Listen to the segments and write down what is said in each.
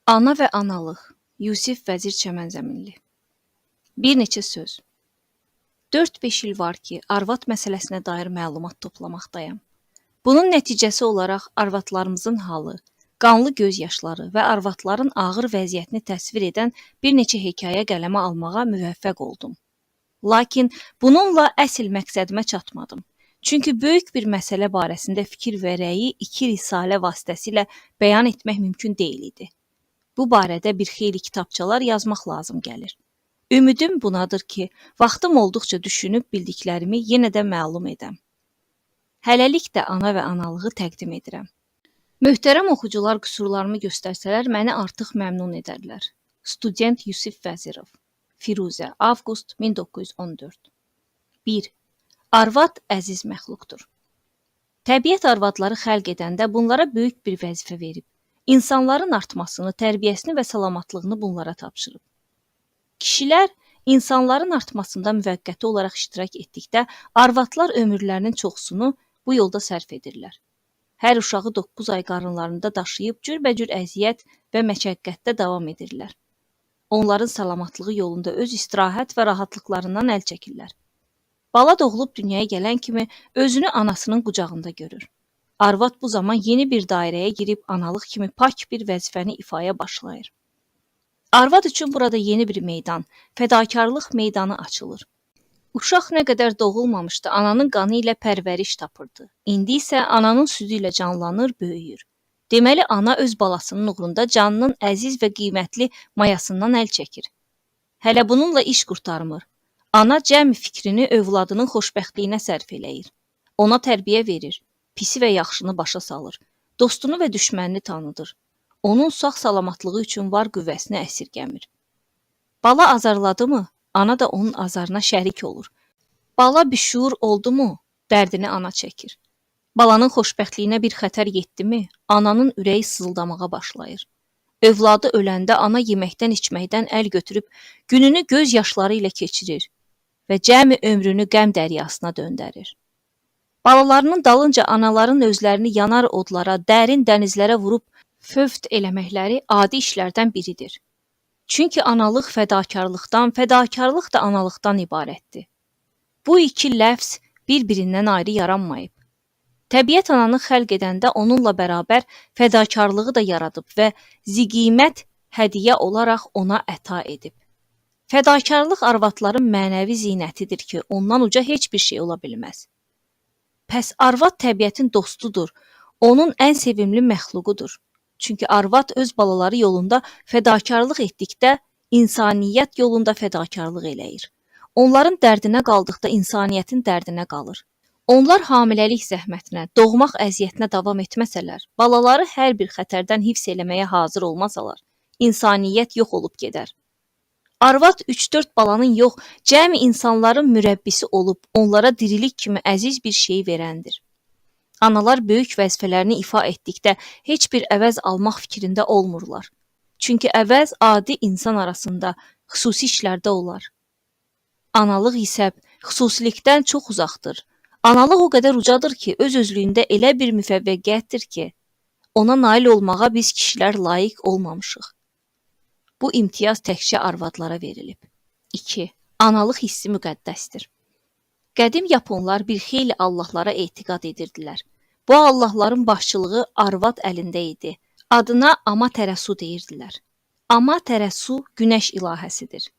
Ana və analıq. Yusif Vəzir Çəmənzəminli. Bir neçə söz. 4-5 il var ki, arvad məsələsinə dair məlumat toplamaqdayam. Bunun nəticəsi olaraq arvadlarımızın halı, qanlı göz yaşları və arvadların ağır vəziyyətini təsvir edən bir neçə hekayə qələmə almağa müvəffəq oldum. Lakin bununla əsl məqsədimə çatmadım. Çünki böyük bir məsələ barəsində fikir və rəyi iki risalə vasitəsilə bəyan etmək mümkün deyil idi. Bu barədə bir xeyli kitabçalar yazmaq lazım gəlir. Ümidim bunadır ki, vaxtım olduqca düşünüb bildiklərimi yenə də məlum edəm. Hələlik də ana və analığı təqdim edirəm. Möhtərəm oxucular qüsurlarımı göstərsələr məni artıq məmnun edərlər. Student Yusif Vəzirov. Firuzə, avqust 1914. 1. Arvad əziz məxluqdur. Təbiət arvadları xəlq edəndə bunlara böyük bir vəzifə verib. İnsanların artmasını, tərbiyəsini və salamatlığını bunlara tapşırıb. Kişilər insanların artmasında müvəqqəti olaraq iştirak etdikdə arvadlar ömürlərinin çoxsunu bu yolda sərf edirlər. Hər uşağı 9 ay qarınlarında daşıyıb cürbəcür əziyyət və məşəqqətdə davam edirlər. Onların salamatlığı yolunda öz istirahət və rahatlıqlarından əl çəkirlər. Bala doğulub dünyaya gələn kimi özünü anasının qucağında görür. Arvad bu zaman yeni bir dairəyə girib analıq kimi pak bir vəzifəni ifaya başlayır. Arvad üçün burada yeni bir meydan, fədakarlıq meydanı açılır. Uşaq nə qədər doğulmamışdı, ananın qanı ilə pərvəriş tapırdı. İndi isə ananın südü ilə canlanır, böyüyür. Deməli, ana öz balasının uğrunda canının əziz və qiymətli mayasından əl çəkir. Hələ bununla iş qurtarmır. Ana cəm fikrini övladının xoşbəxtliyinə sərf eləyir. Ona tərbiyə verir, pisi və yaxşını başa salır, dostunu və düşmənini tanıdır. Onun sağ-salamatlığı üçün var qüvvəsini əsirgəmir. Bala azarladı mı, ana da onun azarına şərik olur. Bala bişuur oldu mu, dərdini ana çəkir. Balanın xoşbəxtliyinə bir xətər yetdi mi, ananın ürəyi sızıldamağa başlayır. Övladı öləndə ana yeməkdən içməkdən əl götürüb gününü göz yaşları ilə keçirir və cəmi ömrünü qəm dəryasına döndərir. Balalarının dalınca anaların özlərini yanar odlara, dərin dənizlərə vurub fövt eləməkləri adi işlərdən biridir. Çünki analıq fədakarlıqdan, fədakarlıq da analıqdan ibarətdir. Bu iki ləfz bir-birindən ayrı yaranmayıb. Təbiət ananı xəlq edəndə onunla bərabər fədakarlığı da yaradıb və ziqiymət hədiyyə olaraq ona əta edib. Fədakarlıq arvadların mənəvi zinətidir ki, ondan uca heç bir şey ola bilməz. Pəs arvad təbiətin dostudur, onun ən sevimli məxluqudur. Çünki arvad öz balaları yolunda fədakarlıq etdikdə insaniyyət yolunda fədakarlıq eləyir. Onların dərdinə qaldıqda insaniyyətin dərdinə qalır. Onlar hamiləlik zəhmətinə, doğmaq əziyyətinə davam etməsələr, balaları hər bir xətərdən hifz eləməyə hazır olmasalar, insaniyyət yox olub gedər. Arvad 3-4 balanın yox, cəmi insanların mürəbbisi olub onlara dirilik kimi əziz bir şey verəndir. Analar böyük vəzifələrini ifa etdikdə heç bir əvəz almaq fikrində olmurlar. Çünki əvəz adi insan arasında, xüsusi işlərdə olar. Analıq isə xüsusilikdən çox uzaqdır. Analıq o qədər ucadır ki, öz-özlüyündə elə bir müvəffəqiyyətdir ki, ona nail olmağa biz kişilər layiq olmamışıq. Bu imtiyaz təkcə arvadlara verilib. 2. Analıq hissi müqəddəsdir. Qədim yaponlar bir xeyli allahlara etiqad edirdilər. Bu allahların başçılığı arvad əlində idi. Adına Amaterasu deyirdilər. Amaterasu günəş ilahəsidir.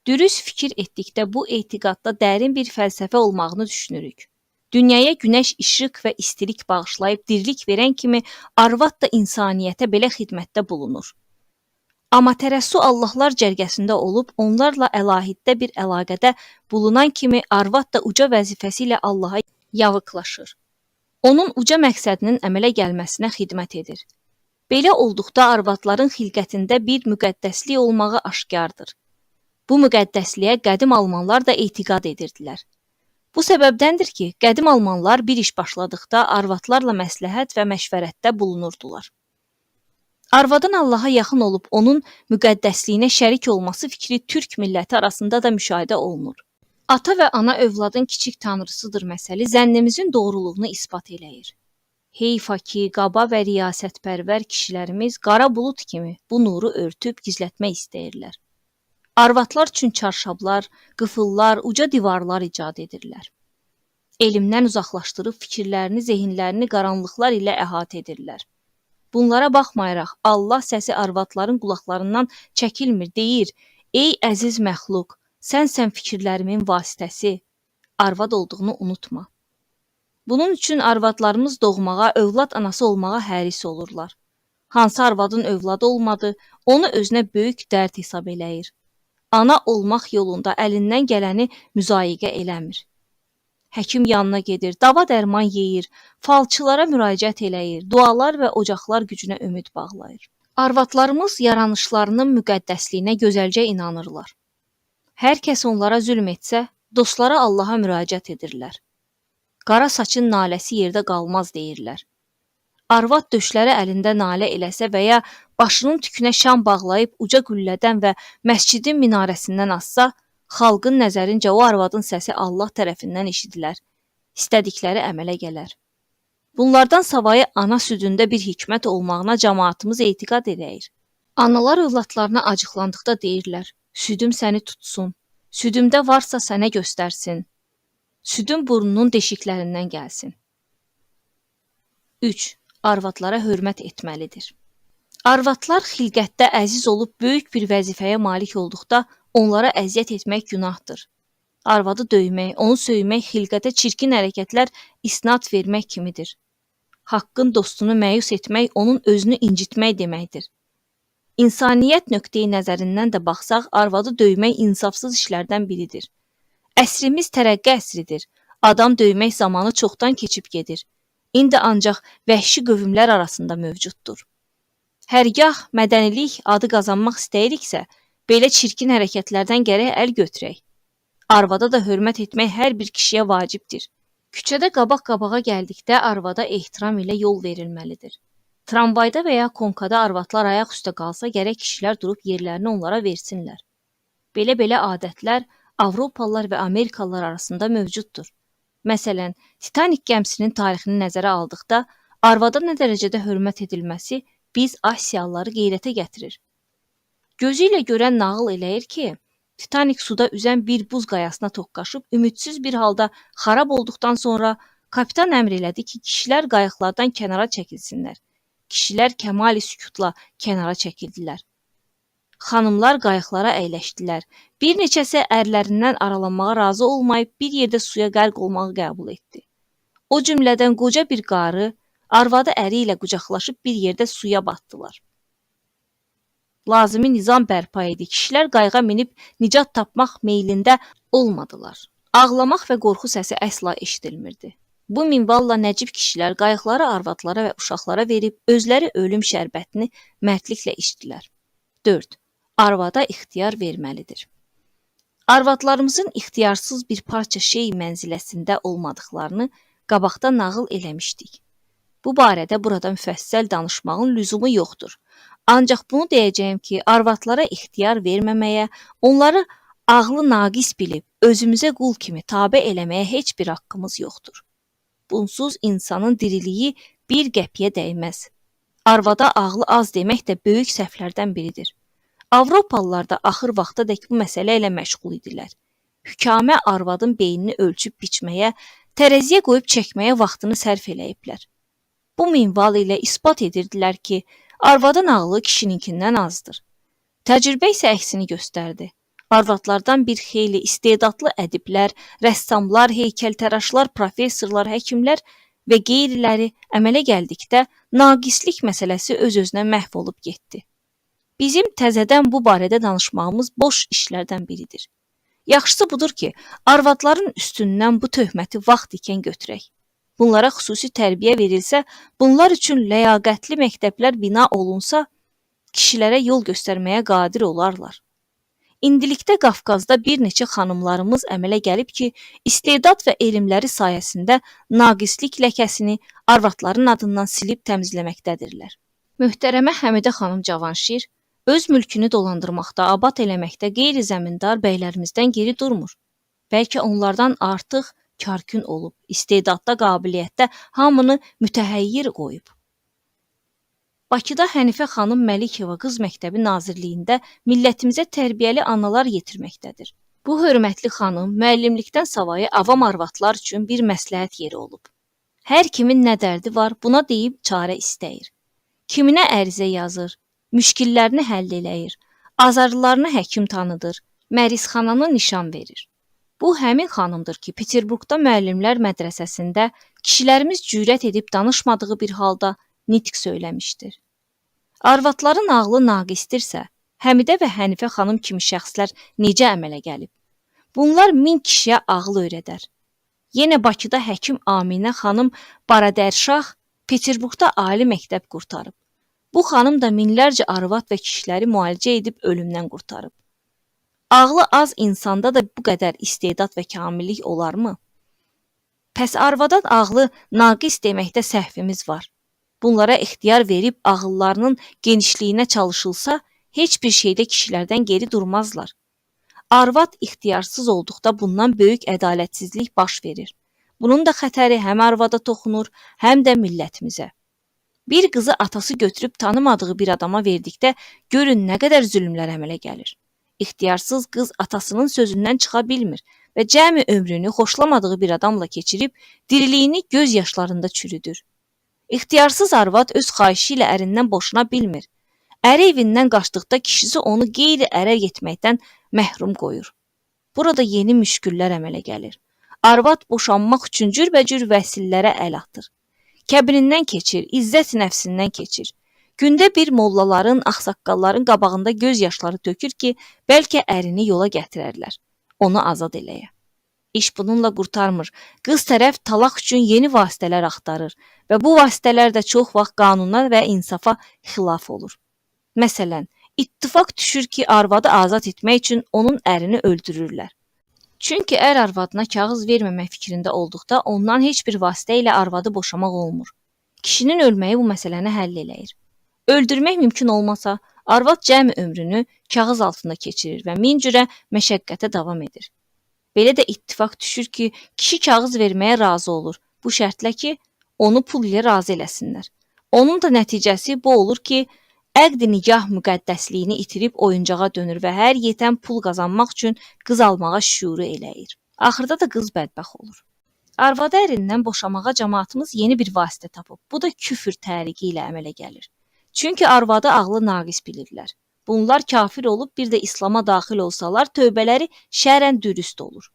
Dürüst fikir etdikdə bu etiqadda dərin bir fəlsəfə olmağını düşünürük. Dünyaya günəş işıq və istilik bağışlayıb dirilik verən kimi arvad da insaniyyətə belə xidmətdə bulunur. Amaterasu allahlar cərgəsində olub, onlarla əlahiddə bir əlaqədə bulunan kimi arvad da uca vəzifəsi ilə Allaha yavıqlaşır. Onun uca məqsədinin əmələ gəlməsinə xidmət edir. Belə olduqda arvadların xilqətində bir müqəddəslik olmağı aşkardır. Bu müqəddəsliyə qədim almanlar da etiqad edirdilər. Bu səbəbdəndir ki, qədim almanlar bir iş başladıqda arvadlarla məsləhət və məşvərətdə bulunurdular. Arvadın Allaha yaxın olub onun müqəddəsliyinə şərik olması fikri türk milləti arasında da müşahidə olunur. Ata və ana övladın kiçik tanrısıdır məsəli zənnimizin doğruluğunu isbat eləyir. Heyfa ki, qaba və riyasətpərvər kişilərimiz qara bulud kimi bu nuru örtüb gizlətmək istəyirlər. Arvadlar üçün çarşablar, qıfıllar, uca divarlar icad edirlər. Elmdən uzaqlaşdırıb fikirlərini, zehinlərini qaranlıqlar ilə əhatə edirlər. Bunlara baxmayaraq Allah səsi arvadların qulaqlarından çəkilmir, deyir: "Ey əziz məxluq, sənsən fikirlərimin vasitəsi, arvad olduğunu unutma." Bunun üçün arvadlarımız doğmağa, övlad anası olmağa həris olurlar. Hansı arvadın övladı olmadı, onu özünə böyük dərd hesab eləyir. Ana olmaq yolunda əlindən gələni müzayiqə eləmir. Həkim yanına gedir, dava dərman yeyir, falçılara müraciət eləyir, dualar və ocaqlar gücünə ümid bağlayır. Arvadlarımız yaranışlarının müqəddəsliyinə gözəlcə inanırlar. Hər kəs onlara zülm etsə, dostları Allaha müraciət edirlər. Qara saçın naləsi yerdə qalmaz deyirlər. Arvad döşləri əlində nalə eləsə və ya başının tükünə şam bağlayıb uca qüllədən və məscidin minarəsindən assa, xalqın nəzərincə o arvadın səsi Allah tərəfindən eşidilər. İstədikləri əmələ gələr. Bunlardan savayı ana südündə bir hikmət olmağına camaatımız etiqad eləyir. Analar övladlarına acıqlandıqda deyirlər: "Südüm səni tutsun, südümdə varsa sənə göstərsin, südüm burnunun deşiklərindən gəlsin." 3. Arvadlara hörmət etməlidir. Arvadlar xilqətdə əziz olub böyük bir vəzifəyə malik olduqda onlara əziyyət etmək günahdır. Arvadı döymək, onu söymək xilqətə çirkin hərəkətlər isnad vermək kimidir. Haqqın dostunu məyus etmək onun özünü incitmək deməkdir. İnsaniyyət nöqteyi nəzərindən də baxsaq, arvadı döymək insafsız işlərdən biridir. Əsrimiz tərəqqi əsridir. Adam döymək zamanı çoxdan keçib gedir. İndi ancaq vəhşi qövmlər arasında mövcuddur. Hərgah mədənilik adı qazanmaq istəyiriksə, belə çirkin hərəkətlərdən gərək əl götürək. Arvada da hörmət etmək hər bir kişiyə vacibdir. Küçədə qabaq-qabağa gəldikdə arvada ehtiram ilə yol verilməlidir. Tramvayda və ya konkada arvadlar ayaq üstə qalsa, gərək kişilər durub yerlərini onlara versinlər. Belə-belə adətlər Avropalılar və Amerikalılar arasında mövcuddur. Məsələn, Titanik gəmisinin tarixini nəzərə aldıqda, arvada nə dərəcədə hörmət edilməsi biz Asiyalıları qeyrətə gətirir. Gözü ilə görən nağıl eləyir ki, Titanik suda üzən bir buz qayasına toqqaşıb ümidsiz bir halda xarab olduqdan sonra kapitan əmr elədi ki, kişilər qayıqlardan kənara çəkilsinlər. Kişilər kəmal-i sükutla kənara çəkildilər. Xanımlar qayıqlara əyləşdilər. Bir neçəsi ərlərindən aralanmağa razı olmayıb bir yerdə suya qərq olmağı qəbul etdi. O cümlədən qoca bir qarı, arvadı əri ilə qucaqlaşıb bir yerdə suya batdılar. Lazımi nizam bərpa idi. Kişilər qayığa minib nicat tapmaq meylində olmadılar. Ağlamaq və qorxu səsi əsla eşidilmirdi. Bu minvalla nəcib kişilər qayıqları arvadlara və uşaqlara verib özləri ölüm şərbətini mərdliklə içdilər. 4. Arvada ixtiyar verməlidir. Arvadlarımızın ixtiyarsız bir parça şey mənziləsində olmadıqlarını qabaqda nağıl eləmişdik. Bu barədə burada müfəssəl danışmağın lüzumu yoxdur. Ancaq bunu deyəcəyim ki, arvadlara ixtiyar verməməyə, onları ağlı naqis bilib özümüzə qul kimi tabe eləməyə heç bir haqqımız yoxdur. Bunsuz insanın diriliyi bir qəpiyə dəyməz. Arvada ağlı az demək də böyük səhvlərdən biridir. Avropalılar da axır vaxtadək bu məsələ ilə məşğul idilər. Hükamə arvadın beynini ölçüb biçməyə, tərəziyə qoyub çəkməyə vaxtını sərf eləyiblər. Bu minval ilə isbat edirdilər ki, arvadın ağlı kişininkindən azdır. Təcrübə isə əksini göstərdi. Arvadlardan bir xeyli istedadlı ədiblər, rəssamlar, heykəltəraşlar, professorlar, həkimlər və qeyriləri əmələ gəldikdə naqislik məsələsi öz-özünə məhv olub getdi. Bizim təzədən bu barədə danışmağımız boş işlərdən biridir. Yaxşısı budur ki, arvadların üstündən bu töhməti vaxt ikən götürək. Bunlara xüsusi tərbiyə verilsə, bunlar üçün ləyaqətli məktəblər bina olunsa, kişilərə yol göstərməyə qadir olarlar. İndilikdə Qafqazda bir neçə xanımlarımız əmələ gəlib ki, istedad və elmləri sayəsində naqislik ləkəsini arvadların adından silib təmizləməkdədirlər. Möhtərəmə Həmidə xanım Cavanşir öz mülkünü dolandırmaqda, abad eləməkdə qeyri-zəmindar bəylərimizdən geri durmur. Bəlkə onlardan artıq Karkün olub, istedadda, qabiliyyətdə hamını mütəhəyyir qoyub. Bakıda Hənifə xanım Məlikova Qız Məktəbi Nazirliyində millətimizə tərbiyəli analar yetirməkdədir. Bu hörmətli xanım müəllimlikdən savayı avam arvadlar üçün bir məsləhət yeri olub. Hər kimin nə dərdi var, buna deyib çarə istəyir. Kiminə ərizə yazır, müşkillərini həll eləyir, azarlılarını həkim tanıdır, mərizxananı nişan verir. Bu həmin xanımdır ki, Peterburqda müəllimlər mədrəsəsində kişilərimiz cürət edib danışmadığı bir halda nitq söyləmişdir. Arvadların ağlı naqisdirsə, Həmidə və Hənifə xanım kimi şəxslər necə əmələ gəlib? Bunlar 1000 kişiyə ağıl öyrədər. Yenə Bakıda həkim Aminə xanım Baradərşah Peterburqda ali məktəb qurtarıb. Bu xanım da minlərcə arvad və kişiləri müalicə edib ölümdən qurtarıb. Ağlı az insanda da bu qədər istedad və kamillik olarmı? Pəs arvadan ağlı naqis deməkdə səhvimiz var. Bunlara ixtiyar verib ağıllarının genişliyinə çalışılsa, heç bir şeydə kişilərdən geri durmazlar. Arvad ixtiyarsız olduqda bundan böyük ədalətsizlik baş verir. Bunun da xətəri həm arvada toxunur, həm də millətimizə. Bir qızı atası götürüb tanımadığı bir adama verdikdə görün nə qədər zülmlər əmələ gəlir. İxtiyarsız qız atasının sözündən çıxa bilmir və cəmi ömrünü xoşlamadığı bir adamla keçirib diriliyini göz yaşlarında çürüdür. İxtiyarsız arvad öz xahişi ilə ərindən boşana bilmir. Əri evindən qaçdıqda kişisi onu qeyri ərə getməkdən məhrum qoyur. Burada yeni müşküllər əmələ gəlir. Arvad boşanmaq üçün cürbəcür vəsillərə əl atır. Kəbinindən keçir, izzət nəfsindən keçir. Gündə bir mollaların, ağsaqqalların qabağında göz yaşları tökür ki, bəlkə ərini yola gətirərlər, onu azad eləyə. İş bununla qurtarmır. Qız tərəf talaq üçün yeni vasitələr axtarır və bu vasitələr də çox vaxt qanuna və insafa xilaf olur. Məsələn, ittifaq düşür ki, arvadı azad etmək üçün onun ərini öldürürlər. Çünki ər arvadına kağız verməmək fikrində olduqda ondan heç bir vasitə ilə arvadı boşamaq olmur. Kişinin ölməyi bu məsələni həll eləyir. Öldürmək mümkün olmasa, arvad cəmi ömrünü kağız altında keçirir və min cürə məşəqqətə davam edir. Belə də ittifaq düşür ki, kişi kağız verməyə razı olur. Bu şərtlə ki, onu pul ilə razı eləsinlər. Onun da nəticəsi bu olur ki, əqd-i nikah müqəddəsliyini itirib oyuncağa dönür və hər yetən pul qazanmaq üçün qız almağa şüuru eləyir. Axırda da qız bədbəxt olur. Arvadı ərindən boşamağa camaatımız yeni bir vasitə tapıb. Bu da küfr təriqi ilə əmələ gəlir. Çünki arvadı ağlı naqis bilirlər. Bunlar kafir olub bir də İslama daxil olsalar tövbələri şərən dürüst olur.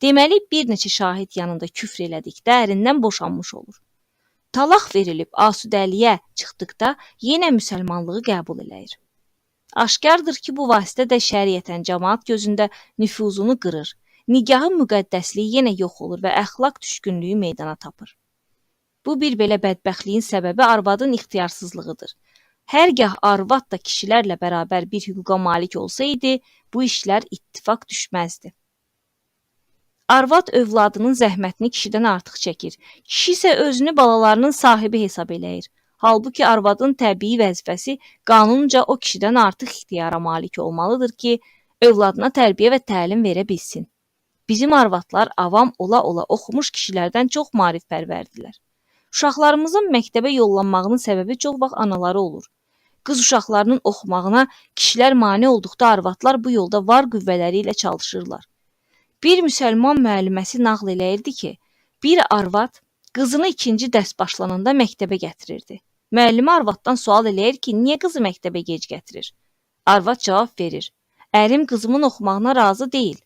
Deməli bir neçə şahid yanında küfr elədikdə ərindən boşanmış olur. Talaq verilib asudəliyə çıxdıqda yenə müsəlmanlığı qəbul eləyir. Aşkardır ki, bu vasitə də şəriətən camaat gözündə nüfuzunu qırır. Nigahın müqəddəsliyi yenə yox olur və əxlaq düşkünlüyü meydana tapır. Bu bir belə bədbəxtliyin səbəbi arvadın ixtiyarsızlığıdır. Hərgah arvad da kişilərlə bərabər bir hüquqa malik olsaydı, bu işlər ittifaq düşməzdi. Arvad övladının zəhmətini kişidən artıq çəkir. Kişi isə özünü balalarının sahibi hesab eləyir. Halbuki arvadın təbii vəzifəsi qanunca o kişidən artıq ixtiyara malik olmalıdır ki, övladına tərbiyə və təlim verə bilsin. Bizim arvadlar avam ola-ola oxumuş kişilərdən çox maarifpərvərdirlər. Uşaqlarımızın məktəbə yollanmağının səbəbi çox vaxt anaları olur. Qız uşaqlarının oxumağına kişilər mane olduqda arvadlar bu yolda var qüvvələri ilə çalışırlar. Bir müsəlman müəlliməsi nağıl eləyirdi ki, bir arvad qızını ikinci dərs başlananda məktəbə gətirirdi. Müəllimə arvaddan sual eləyir ki, niyə qızı məktəbə gec gətirir? Arvad cavab verir: Ərim qızımın oxumağına razı deyil.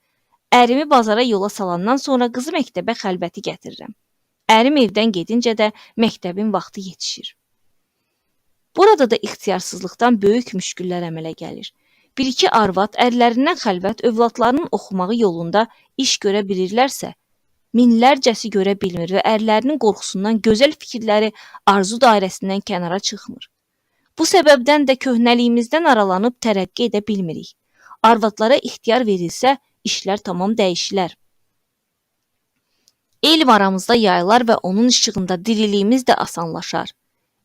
Ərimi bazara yola salandan sonra qızı məktəbə xəlvəti gətirirəm. Ərim evdən gedincə də məktəbin vaxtı yetişir. Burada da ixtiyarsızlıqdan böyük müşküllər əmələ gəlir. Bir-iki arvad ərlərindən xəlvət övladlarının oxumağı yolunda iş görə bilirlərsə, minlərcəsi görə bilmir və ərlərinin qorxusundan gözəl fikirləri arzu dairəsindən kənara çıxmır. Bu səbəbdən də köhnəliyimizdən aralanıb tərəqqi edə bilmirik. Arvadlara ixtiyar verilsə, işlər tamam dəyişilər. Elm aramızda yayılar və onun işığında diriliyimiz də asanlaşar.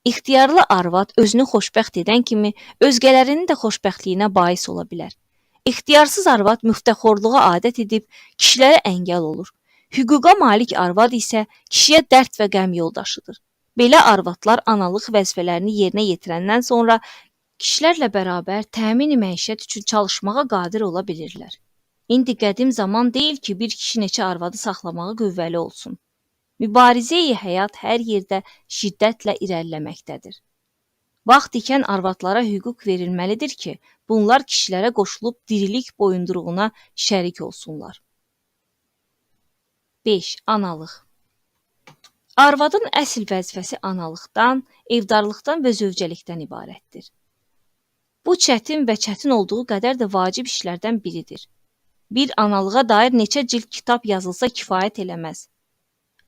İxtiyarlı arvad özünü xoşbəxt edən kimi özgələrinin də xoşbəxtliyinə bais ola bilər. İxtiyarsız arvad müftəxorluğa adət edib kişilərə əngəl olur. Hüquqa malik arvad isə kişiyə dərd və qəm yoldaşıdır. Belə arvadlar analıq vəzifələrini yerinə yetirəndən sonra kişilərlə bərabər təmin-i məişət üçün çalışmağa qadir ola bilirlər. İndi qədim zaman deyil ki, bir kişi neçə arvadı saxlamağa qüvvəli olsun. Mübarizə-i həyat hər yerdə şiddətlə irəliləməkdədir. Vaxt ikən arvadlara hüquq verilməlidir ki, bunlar kişilərə qoşulub dirilik boyunduruğuna şərik olsunlar. 5. Analıq. Arvadın əsl vəzifəsi analıqdan, evdarlıqdan və zövcəlikdən ibarətdir. Bu çətin və çətin olduğu qədər də vacib işlərdən biridir. Bir analığa dair neçə cild kitab yazılsa kifayət eləməz.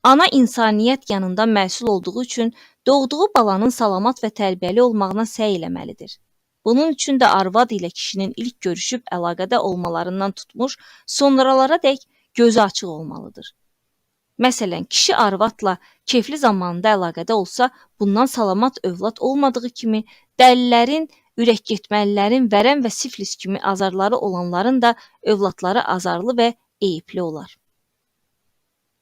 Ana insaniyyət yanında məsul olduğu üçün doğduğu balanın salamat və tərbiyəli olmağına səy eləməlidir. Bunun üçün də arvad ilə kişinin ilk görüşüb əlaqədə olmalarından tutmuş sonralara dək gözü açıq olmalıdır. Məsələn, kişi arvadla keyfli zamanında əlaqədə olsa, bundan salamat övlad olmadığı kimi dəlilərin, ürək getməlilərin, vərəm və siflis kimi azarları olanların da övladları azarlı və eyibli olar.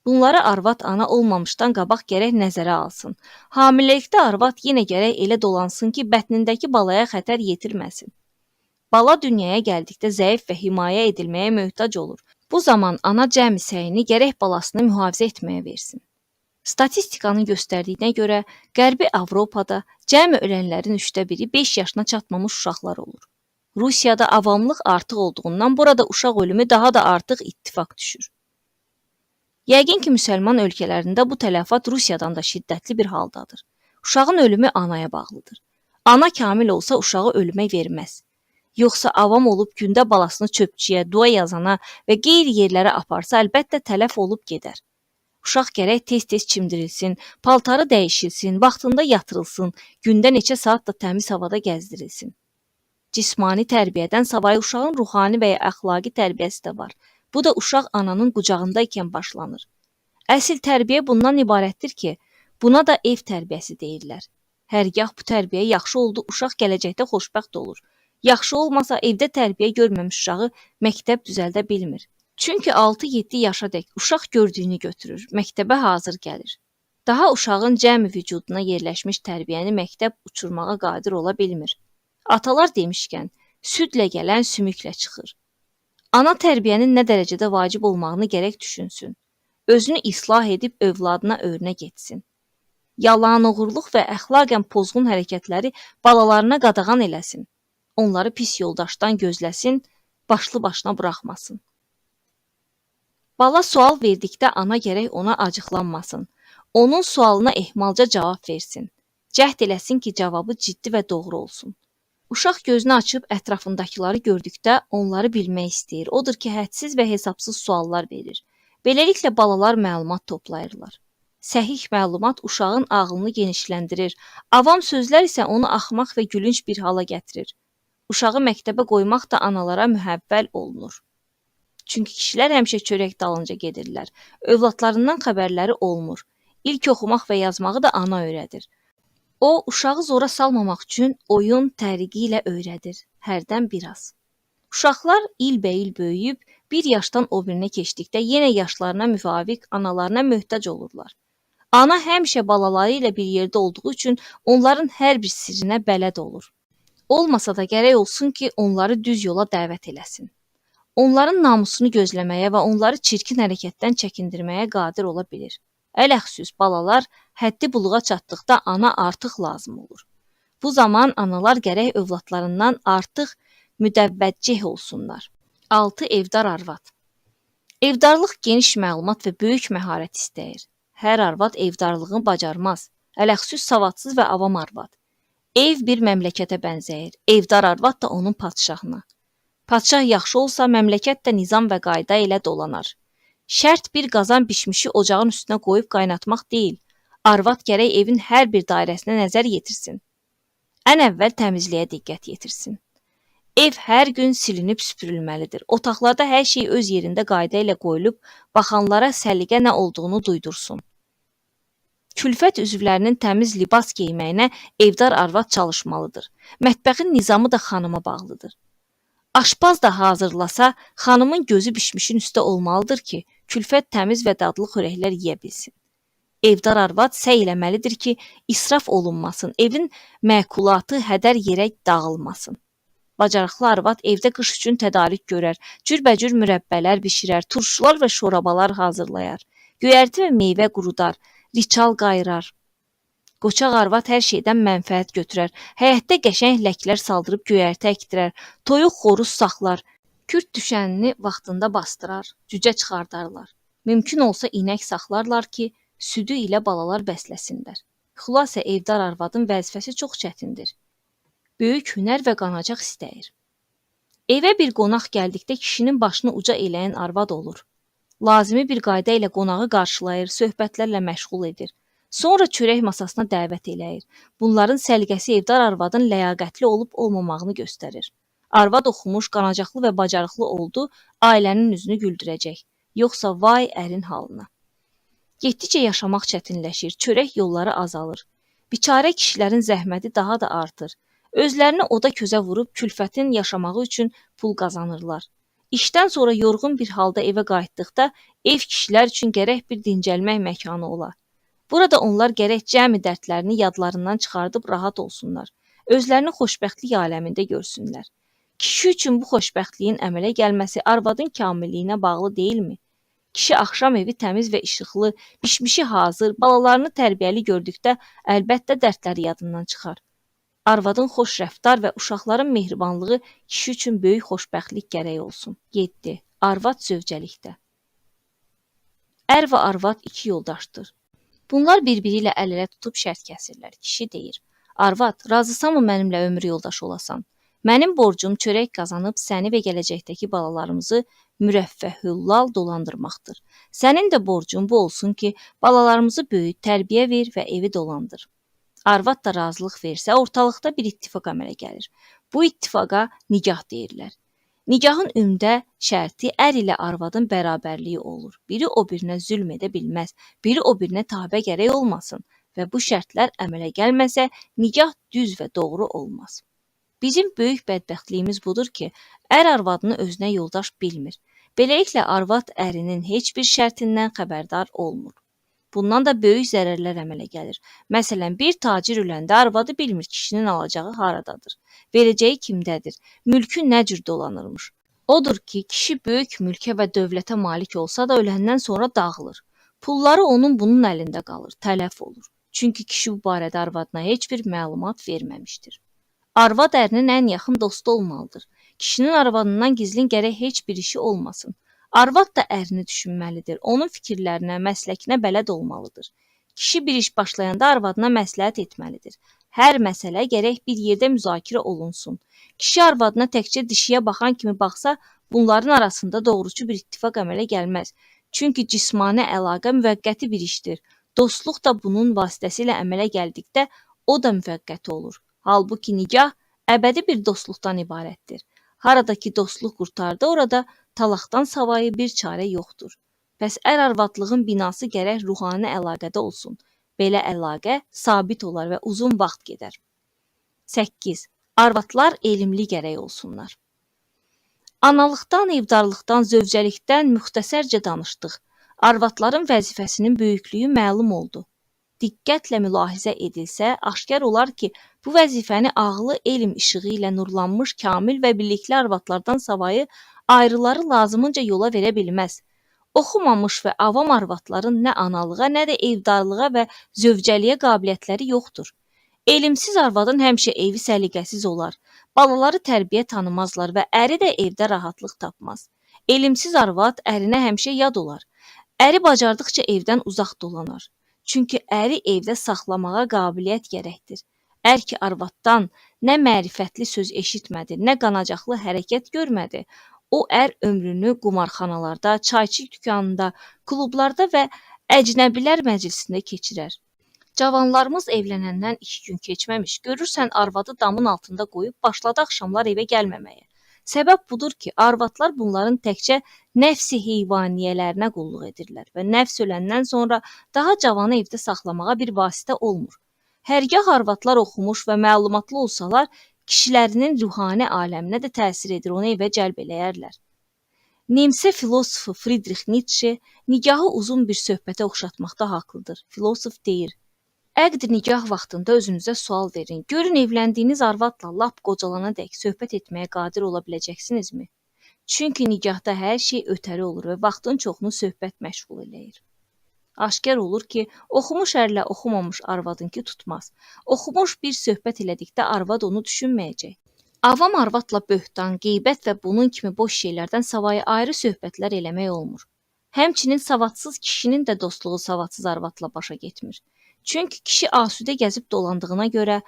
Bunları arvad ana olmamışdan qabaq gərək nəzərə alsın. Hamiləlikdə arvad yenə gərək elə dolansın ki, bətnindəki balaya xətər yetirməsin. Bala dünyaya gəldikdə zəif və himayə edilməyə möhtac olur. Bu zaman ana cəmi səyini gərək balasını mühafizə etməyə versin. Statistikanın göstərdiyinə görə Qərbi Avropada cəmi ölənlərin 1/3 5 yaşına çatmamış uşaqlar olur. Rusiyada avamlıq artıq olduğundan burada uşaq ölümü daha da artıq ittifaq düşür. Yəqin ki, müsəlman ölkələrində bu tələfat Rusiyadan da şiddətli bir haldadır. Uşağın ölümü anaya bağlıdır. Ana kamil olsa uşağı ölümə verməz. Yoxsa avam olub gündə balasını çöpçüyə, dua yazana və qeyri yerlərə aparsa, əlbəttə tələf olub gedər. Uşaq gərək tez-tez çimdirilsin, paltarı dəyişilsin, vaxtında yatırılsın, gündə neçə saat da təmiz havada gəzdirilsin. Cismani tərbiyədən savayı uşağın ruhani və ya əxlaqi tərbiyəsi də var. Bu da uşaq ananın qucağında ikən başlanır. Əsl tərbiyə bundan ibarətdir ki, buna da ev tərbiyəsi deyirlər. Hərgah bu tərbiyə yaxşı oldu, uşaq gələcəkdə xoşbəxt olur. Yaxşı olmasa evdə tərbiyə görməmiş uşağı məktəb düzəldə bilmir. Çünki 6-7 yaşa dək uşaq gördüyünü götürür, məktəbə hazır gəlir. Daha uşağın cəmi vücuduna yerləşmiş tərbiyəni məktəb uçurmağa qadir ola bilmir. Atalar demişkən, südlə gələn sümüklə çıxır. Ana tərbiyənin nə dərəcədə vacib olmağını gərək düşünsün. Özünü islah edib övladına örnək etsin. Yalan, oğurluq və əxlaqən pozğun hərəkətləri balalarına qadağan eləsin. Onları pis yoldaşdan gözləsin, başlı başına buraxmasın. Bala sual verdikdə ana gərək ona acıqlanmasın. Onun sualına ehmalca cavab versin. Cəhd eləsin ki, cavabı ciddi və doğru olsun. Uşaq gözünü açıb ətrafındakıları gördükdə onları bilmək istəyir. Odur ki, hədsiz və hesabsız suallar verir. Beləliklə balalar məlumat toplayırlar. Səhih məlumat uşağın ağlını genişləndirir. Avam sözlər isə onu axmaq və gülünc bir hala gətirir. Uşağı məktəbə qoymaq da analara mühəvvəl olunur. Çünki kişilər həmişə çörək dalınca gedirlər. Övladlarından xəbərləri olmur. İlk oxumaq və yazmağı da ana öyrədir. O, uşağı zora salmamaq üçün oyun təriqi ilə öyrədir, hərdən biraz. Uşaqlar ilbəil böyüyüb, bir yaşdan o birinə keçdikdə yenə yaşlarına müvafiq analarına möhtac olurlar. Ana həmişə balaları ilə bir yerdə olduğu üçün onların hər bir sirrinə bələd olur. Olmasa da gərək olsun ki, onları düz yola dəvət eləsin. Onların namusunu gözləməyə və onları çirkin hərəkətdən çəkindirməyə qadir ola bilir. Ələxüsus balalar həddi buluğa çatdıqda ana artıq lazım olur. Bu zaman analar gərək övladlarından artıq mütəvəccüh olsunlar. 6. Evdar arvad. Evdarlıq geniş məlumat və böyük məharət istəyir. Hər arvad evdarlığını bacarmaz. Ələxüsus savadsız və avam arvad. Ev bir məmləkətə bənzəyir. Evdar arvad da onun padşahına. Padşah yaxşı olsa, məmləkət də nizam və qayda ilə dolanar. Şərt bir qazan bişmişi ocağın üstünə qoyub qaynatmaq deyil. Arvad gərək evin hər bir dairəsinə nəzər yetirsin. Ən əvvəl təmizliyə diqqət yetirsin. Ev hər gün silinib süpürülməlidir. Otaqlarda hər şey öz yerində qayda ilə qoyulub, baxanlara səliqə nə olduğunu duydursun. Külfət üzvlərinin təmiz libas geyməyinə evdar arvad çalışmalıdır. Mətbəxin nizamı da xanıma bağlıdır. Aşpaz da hazırlasa, xanımın gözü bişmişin üstə olmalıdır ki, külfət təmiz və dadlı xörəklər yeyə bilsin. Evdar arvad səy eləməlidir ki, israf olunmasın, evin məkulatı hədər yerə dağılmasın. Bacarıqlı arvad evdə qış üçün tədarük görər, cürbəcür mürəbbələr bişirər, turşular və şorabalar hazırlayar, göyərti və meyvə qurudar, riçal qayırar. Qoçaq arvad hər şeydən mənfəət götürər, həyətdə qəşəng ləklər saldırıb göyərti əkdirər, toyuq, xoruz saxlar, kürd düşənini vaxtında basdırar, cücə çıxardarlar. Mümkün olsa inək saxlarlar ki, südü ilə balalar bəsləsinlər. Xülasə evdar arvadın vəzifəsi çox çətindir. Böyük hünər və qanacaq istəyir. Evə bir qonaq gəldikdə kişinin başını uca eləyən arvad olur. Lazımi bir qayda ilə qonağı qarşılayır, söhbətlərlə məşğul edir. Sonra çörək masasına dəvət eləyir. Bunların səliqəsi evdar arvadın ləyaqətli olub olmamağını göstərir. Arvad oxumuş, qanacaqlı və bacarıqlı oldu, ailənin üzünü güldürəcək. Yoxsa vay ərin halına. Getdikcə yaşamaq çətinləşir, çörək yolları azalır. Biçarə kişilərin zəhməti daha da artır. Özlərini oda közə vurub külfətin yaşamağı üçün pul qazanırlar. İşdən sonra yorğun bir halda evə qayıtdıqda ev kişilər üçün gərək bir dincəlmək məkanı ola. Burada onlar gərək cəmi dərdlərini yadlarından çıxardıb rahat olsunlar. Özlərini xoşbəxtlik aləmində görsünlər. Kişi üçün bu xoşbəxtliyin əmələ gəlməsi arvadın kamilliyinə bağlı deyilmi? Kişi axşam evi təmiz və işıqlı, bişmişi hazır, balalarını tərbiyəli gördükdə əlbəttə dərdləri yadından çıxar. Arvadın xoş rəftar və uşaqların mehribanlığı kişi üçün böyük xoşbəxtlik gərək olsun. 7. Arvad zövcəlikdə. Ər və arvad iki yoldaşdır. Bunlar bir-biri ilə əl-ələ tutub şərt kəsirlər. Kişi deyir: "Arvad, razısanmı mənimlə ömür yoldaşı olasan? Mənim borcum çörək qazanıb səni və gələcəkdəki balalarımızı mürəffəhüllal dolandırmaqdır. Sənin də borcun bu olsun ki, balalarımızı böyüt, tərbiyə ver və evi dolandır." Arvad da razılıq versə, ortalıqda bir ittifaq əmələ gəlir. Bu ittifaqa nikah deyirlər. Nikahın ümdə şərti ər ilə arvadın bərabərliyi olur. Biri o birinə zülm edə bilməz, biri o birinə tabe gərək olmasın və bu şərtlər əmələ gəlməsə, nikah düz və doğru olmaz. Bizim böyük bədbəxtliyimiz budur ki, ər arvadını özünə yoldaş bilmir. Beləliklə arvad ərinin heç bir şərtindən xəbərdar olmur. Bundan da böyük zərərlər əmələ gəlir. Məsələn, bir tacir öləndə arvadı bilmir kişinin alacağı haradadır, verəcəyi kimdədir, mülkü nə cür dolanırmış. Odur ki, kişi böyük mülkə və dövlətə malik olsa da öləndən sonra dağılır. Pulları onun bunun əlində qalır, tələf olur. Çünki kişi bu barədə arvadına heç bir məlumat verməmişdir. Arvad ərinin ən yaxın dostu olmalıdır. Kişinin arvadından gizlin gərək heç bir işi olmasın. Arvad da ərini düşünməlidir. Onun fikirlərinə, məsləkinə bələd olmalıdır. Kişi bir iş başlayanda arvadına məsləhət etməlidir. Hər məsələ gərək bir yerdə müzakirə olunsun. Kişi arvadına təkcə dişiyə baxan kimi baxsa, bunların arasında doğruçu bir ittifaq əmələ gəlməz. Çünki cismani əlaqə müvəqqəti bir işdir. Dostluq da bunun vasitəsilə əmələ gəldikdə o da müvəqqəti olur. Halbuki nikah əbədi bir dostluqdan ibarətdir. Harada ki dostluq qurtardı, orada talaqdan savayı bir çarə yoxdur. Bəs ər-arvadlığın binası gərək ruhani əlaqədə olsun. Belə əlaqə sabit olar və uzun vaxt gedər. 8. Arvadlar elmli gərək olsunlar. Analıqdan, evdarlıqdan, zövcəlikdən müxtəsərcə danışdıq. Arvadların vəzifəsinin böyüklüyü məlum oldu. Diqqətlə mülahizə edilsə, aşkar olar ki, bu vəzifəni ağlı elm işığı ilə nurlanmış kamil və bilikli arvadlardan savayı ayrıları lazımınca yola verə bilməz. Oxumamış və avam arvadların nə analığa, nə də evdarlığa və zövcəliyə qabiliyyətləri yoxdur. Elmsiz arvadın həmişə evi səliqəsiz olar. Balaları tərbiyə tanımazlar və əri də evdə rahatlıq tapmaz. Elmsiz arvad ərinə həmişə yad olar. Əri bacardıqca evdən uzaq dolanar. Çünki əri evdə saxlamağa qabiliyyət gərəkdir. Ər ki arvaddan nə mərifətli söz eşitmədi, nə qanacaqlı hərəkət görmədi, o ər ömrünü qumarxanalarda, çayçı dükanında, klublarda və əcnəbilər məclisində keçirər. Cavanlarımız evlənəndən 2 gün keçməmiş, görürsən arvadı damın altında qoyub başladı axşamlar evə gəlməməyə. Səbəb budur ki, arvadlar bunların təkcə nəfsi heyvaniyələrinə qulluq edirlər və nəfs öləndən sonra daha cavanı evdə saxlamağa bir vasitə olmur. Hərgah arvadlar oxumuş və məlumatlı olsalar, kişilərinin ruhani aləminə də təsir edir, onu evə cəlb eləyərlər. Nemse filosofu Friedrich Nietzsche nigahı uzun bir söhbətə oxşatmaqda haqlıdır. Filosof deyir: Əqd nigah vaxtında özünüzə sual verin. Görün evləndiyiniz arvadla lap qocalana dək söhbət etməyə qadir ola biləcəksinizmi? Çünki nigahda hər şey ötəri olur və vaxtın çoxunu söhbət məşğul eləyir. Aşkar olur ki, oxumuş ərlə oxumamış arvadınki tutmaz. Oxumuş bir söhbət elədikdə arvad onu düşünməyəcək. Avam arvadla böhtan, qeybət və bunun kimi boş şeylərdən savayı ayrı söhbətlər eləmək olmur. Həmçinin savadsız kişinin də dostluğu savadsız arvadla başa getmir. Çünki kişi asudə gəzib dolandığına görə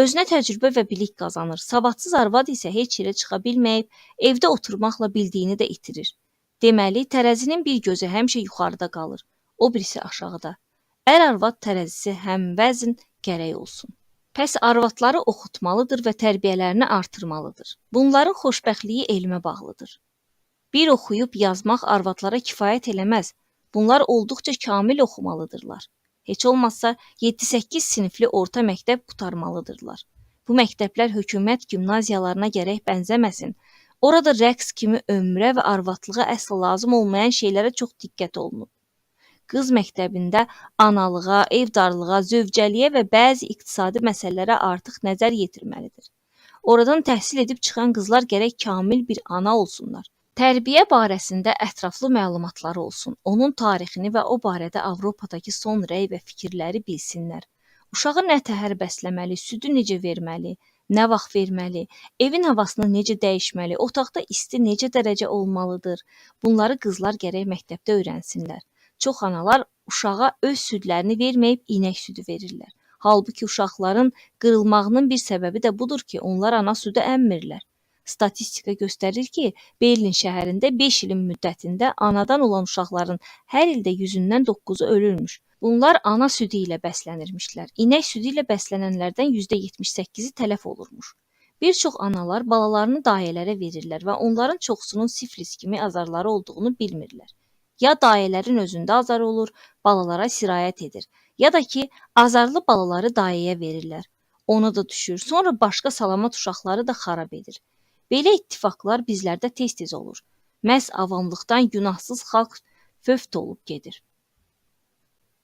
özünə təcrübə və bilik qazanır. Savadsız arvad isə heç yerə çıxa bilməyib, evdə oturmaqla bildiyini də itirir. Deməli, tərəzinin bir gözü həmişə yuxarıda qalır, o birisi aşağıda. Ər-arvad tərəzisi həmvəzn gərək olsun. Pəs arvadları oxutmalıdır və tərbiyələrini artırmalıdır. Bunların xoşbəxtliyi elmə bağlıdır. Bir oxuyub yazmaq arvadlara kifayət eləməz. Bunlar olduqca kamil oxumalıdırlar. Heç olmazsa 7-8 sinifli orta məktəb qurtarmalıdırlar. Bu məktəblər hökumət gimnaziyalarına gərək bənzəməsin. Orada rəqs kimi ömrə və arvadlığa əsla lazım olmayan şeylərə çox diqqət olunub. Qız məktəbində analığa, evdarlığa, zövcəliyə və bəzi iqtisadi məsələlərə artıq nəzər yetirməlidir. Oradan təhsil edib çıxan qızlar gərək kamil bir ana olsunlar. Tərbiyə barəsində ətraflı məlumatları olsun, onun tarixini və o barədə Avropadakı son rəy və fikirləri bilsinlər. Uşağı nə təhər bəsləməli, südü necə verməli, nə vaxt verməli, evin havasını necə dəyişməli, otaqda isti necə dərəcə olmalıdır. Bunları qızlar gərək məktəbdə öyrənsinlər. Çox analar uşağa öz südlərini verməyib inək südü verirlər. Halbuki uşaqların qırılmağının bir səbəbi də budur ki, onlar ana südü əmmirlər. Statistika göstərir ki, Berlin şəhərində 5 ilin müddətində anadan olan uşaqların hər ildə 100-dən 9-u ölürmüş. Bunlar ana südü ilə bəslənirmişlər. İnək südü ilə bəslənənlərdən %78-i tələf olurmuş. Bir çox analar balalarını dayələrə verirlər və onların çoxsunun siflis kimi azarları olduğunu bilmirlər. Ya dayələrin özündə azar olur, balalara sirayət edir, ya da ki, azarlı balaları dayəyə verirlər. Ona da düşür, sonra başqa salamat uşaqları da xarab edir. Belə ittifaqlar bizlərdə tez-tez olur. Məhz avamlıqdan günahsız xalq fövt olub gedir.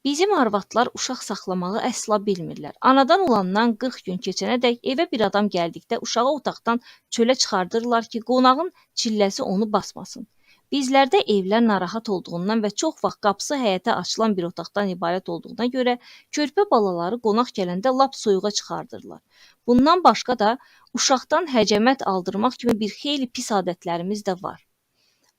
Bizim arvadlar uşaq saxlamağı əsla bilmirlər. Anadan olandan 40 gün keçənədək evə bir adam gəldikdə uşağı otaqdan çölə çıxardırlar ki, qonağın çilləsi onu basmasın. Bizlərdə evlər narahat olduğundan və çox vaxt qapısı həyətə açılan bir otaqdan ibarət olduğuna görə körpə balaları qonaq gələndə lap soyuğa çıxardırlar. Bundan başqa da uşaqdan həcəmət aldırmaq kimi bir xeyli pis adətlərimiz də var.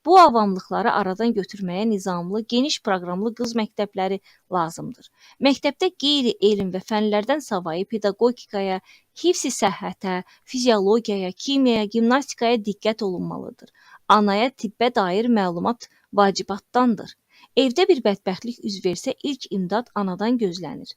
Bu avamlıqları aradan götürməyə nizamlı, geniş proqramlı qız məktəbləri lazımdır. Məktəbdə qeyri-elm və fənlərdən savayı pedaqogikaya, hifz-i səhhətə, fiziologiyaya, kimyaya, gimnastikaya diqqət olunmalıdır. Anaya tibbə dair məlumat vacibatdandır. Evdə bir bədbəxtlik üz versə, ilk imdad anadan gözlənir.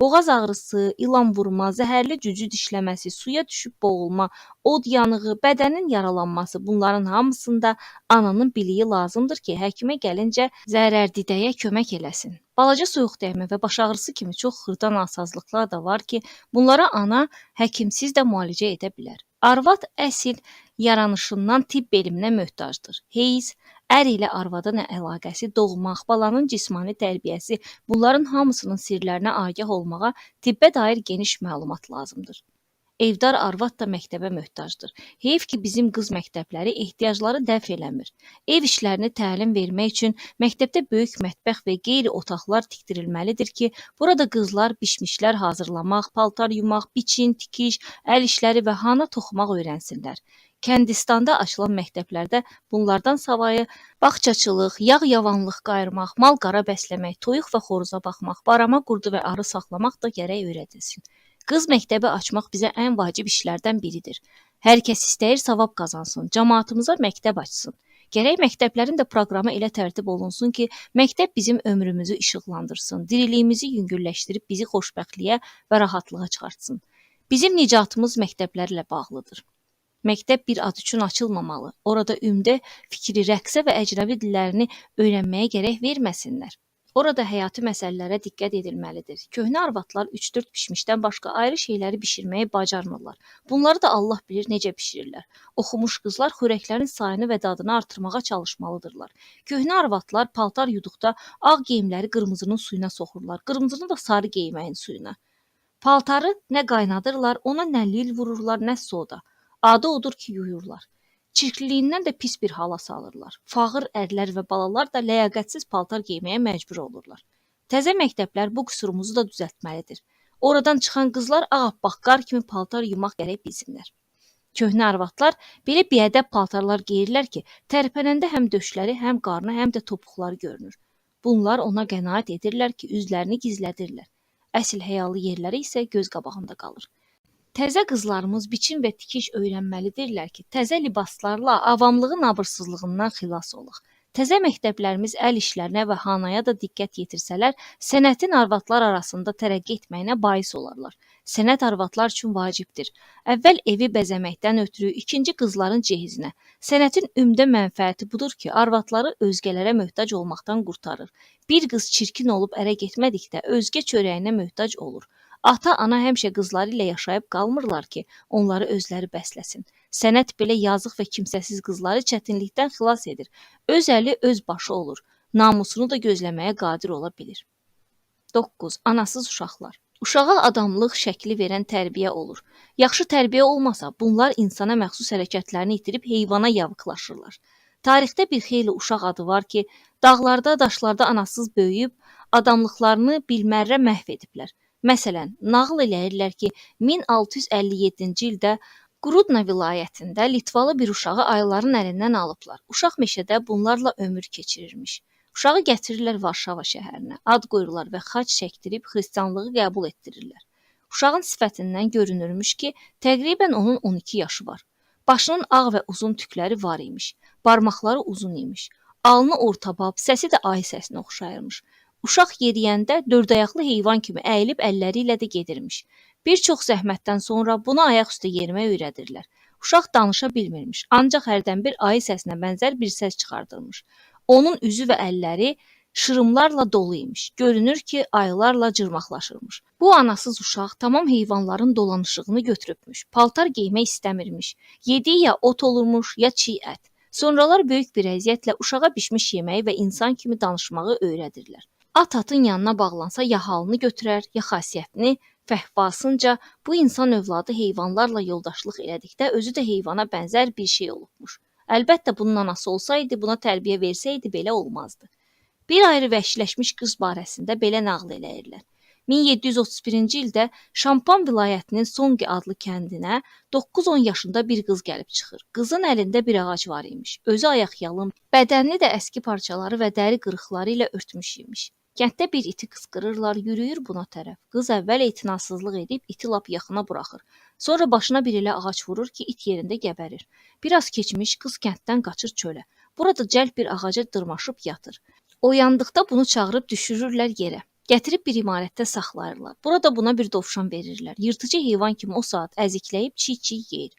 Boğaz ağrısı, ilan vurma, zəhərli cücü dişləməsi, suya düşüb boğulma, od yanığı, bədənin yaralanması, bunların hamısında ananın biliyi lazımdır ki, həkimə gəlincə zərərdidəyə kömək eləsin. Balaca soyuq dəymə və baş ağrısı kimi çox xırda nasazlıqlar da var ki, bunlara ana həkimsiz də müalicə edə bilər. Arvad əsil yaranışından tibb elminə möhtacdır. Heyz, ər ilə arvadın əlaqəsi, doğmaq, balanın cismani tərbiyəsi, bunların hamısının sirlərinə agah olmağa tibbə dair geniş məlumat lazımdır. Evdar arvad da məktəbə möhtacdır. Heyf ki, bizim qız məktəbləri ehtiyacları dəf eləmir. Ev işlərini təlim vermək üçün məktəbdə böyük mətbəx və qeyri otaqlar tikdirilməlidir ki, burada qızlar bişmişlər hazırlamaq, paltar yumaq, biçin, tikiş, əl işləri və hana toxumaq öyrənsinlər. Kəndistanda açılan məktəblərdə bunlardan savayı bağçaçılıq, yağ-yavanlıq qayırmaq, mal-qara bəsləmək, toyuq və xoruza baxmaq, barama qurdu və arı saxlamaq da gərək öyrədilsin. Qız məktəbi açmaq bizə ən vacib işlərdən biridir. Hər kəs istəyir savab qazansın, camaatımıza məktəb açsın. Gərək məktəblərin də proqramı elə tərtib olunsun ki, məktəb bizim ömrümüzü işıqlandırsın, diriliyimizi yüngülləşdirib bizi xoşbəxtliyə və rahatlığa çıxartsın. Bizim nicatımız məktəblərlə bağlıdır. Məktəb bir ad üçün açılmamalı. Orada ümdə fikri rəqsə və əcnəbi dillərini öyrənməyə gərək verməsinlər. Orada həyati məsələlərə diqqət edilməlidir. Köhnə arvadlar 3-4 bişmişdən başqa ayrı şeyləri bişirməyi bacarmırlar. Bunları da Allah bilir necə bişirirlər. Oxumuş qızlar xörəklərin sayını və dadını artırmağa çalışmalıdırlar. Köhnə arvadlar paltar yuduqda ağ geyimləri qırmızının suyuna soxurlar, qırmızını da sarı geyməyin suyuna. Paltarı nə qaynadırlar, ona nə lil vururlar, nə soda. Adı odur ki, yuyurlar. Çirkliliyindən də pis bir hala salırlar. Fağır ərlər və balalar da ləyaqətsiz paltar geyməyə məcbur olurlar. Təzə məktəblər bu qüsurumuzu da düzəltməlidir. Oradan çıxan qızlar ağappaq qar kimi paltar yumaq gərək bilsinlər. Köhnə arvadlar belə biədəb paltarlar geyirlər ki, tərpənəndə həm döşləri, həm qarnı, həm də topuqları görünür. Bunlar ona qənaət edirlər ki, üzlərini gizlədirlər. Əsl həyalı yerləri isə göz qabağında qalır. Təzə qızlarımız biçim və tikiş öyrənməlidirlər ki, təzə libaslarla avamlığın abırsızlığından xilas olaq. Təzə məktəblərimiz əl işlərinə və hanaya da diqqət yetirsələr, sənətin arvadlar arasında tərəqqi etməyinə bais olarlar. Sənət arvadlar üçün vacibdir. Əvvəl evi bəzəməkdən ötrü, ikinci qızların cehizinə. Sənətin ümdə mənfəəti budur ki, arvadları özgələrə möhtac olmaqdan qurtarır. Bir qız çirkin olub ərə getmədikdə özgə çörəyinə möhtac olur. Ata-ana həmişə qızları ilə yaşayıb qalmırlar ki, onları özləri bəsləsin. Sənət belə yazıq və kimsəsiz qızları çətinlikdən xilas edir. Öz əli öz başı olur. Namusunu da gözləməyə qadir ola bilir. 9. Anasız uşaqlar. Uşağa adamlıq şəkli verən tərbiyə olur. Yaxşı tərbiyə olmasa, bunlar insana məxsus hərəkətlərini itirib heyvana yavıqlaşırlar. Tarixdə bir xeyli uşaq adı var ki, dağlarda, daşlarda anasız böyüyüb, adamlıqlarını bilmərrə məhv ediblər. Məsələn, nağıl eləyirlər ki, 1657-ci ildə Qrudna vilayətində Litvalı bir uşağı ayıların əlindən alıblar. Uşaq meşədə bunlarla ömür keçirirmiş. Uşağı gətirirlər Varşava şəhərinə, ad qoyurlar və xaç çəkdirib xristianlığı qəbul etdirirlər. Uşağın sifətindən görünürmüş ki, təqribən onun 12 yaşı var. Başının ağ və uzun tükləri var imiş, barmaqları uzun imiş, alnı ortabab, səsi də ayı səsinə oxşayırmış. Uşaq yeriyəndə dördayaqlı heyvan kimi əyilib əlləri ilə də gedirmiş. Bir çox zəhmətdən sonra bunu ayaq üstə yeriməyə öyrədirlər. Uşaq danışa bilmirmiş, ancaq hərdən bir ayı səsinə bənzər bir səs çıxardırmış. Onun üzü və əlləri şırımlarla dolu imiş. Görünür ki, ayılarla cırmaqlaşırmış. Bu anasız uşaq tamam heyvanların dolanışığını götürübmüş. Paltar geymək istəmirmiş. Yediyi ya ot olurmuş, ya çiğ ət. Sonralar böyük bir əziyyətlə uşağa bişmiş yeməyi və insan kimi danışmağı öyrədirlər. At atın yanına bağlansa ya halını götürər, ya xasiyyətini, fəhvasınca bu insan övladı heyvanlarla yoldaşlıq elədikdə özü də heyvana bənzər bir şey olubmuş. Əlbəttə bunun anası olsaydı, buna tərbiyə versəydi belə olmazdı. Bir ayrı vəhşiləşmiş qız barəsində belə nağıl eləyirlər. 1731-ci ildə Şampan vilayətinin Songi adlı kəndinə 9-10 yaşında bir qız gəlib çıxır. Qızın əlində bir ağac var imiş. Özü ayaqyalın, bədənini də əski parçaları və dəri qırıqları ilə örtmüş imiş. Kənddə bir iti qısqırırlar, yürüyür buna tərəf. Qız əvvəl etinasızlıq edib iti lap yaxına buraxır. Sonra başına bir elə ağac vurur ki, it yerində gəbərir. Biraz keçmiş qız kənddən qaçır çölə. Burada cəld bir ağaca dırmaşıb yatır. Oyandıqda bunu çağırıb düşürürlər yerə. Gətirib bir imarətdə saxlayırlar. Burada buna bir dovşan verirlər. Yırtıcı heyvan kimi o saat əzikləyib çiğ-çiğ yeyir.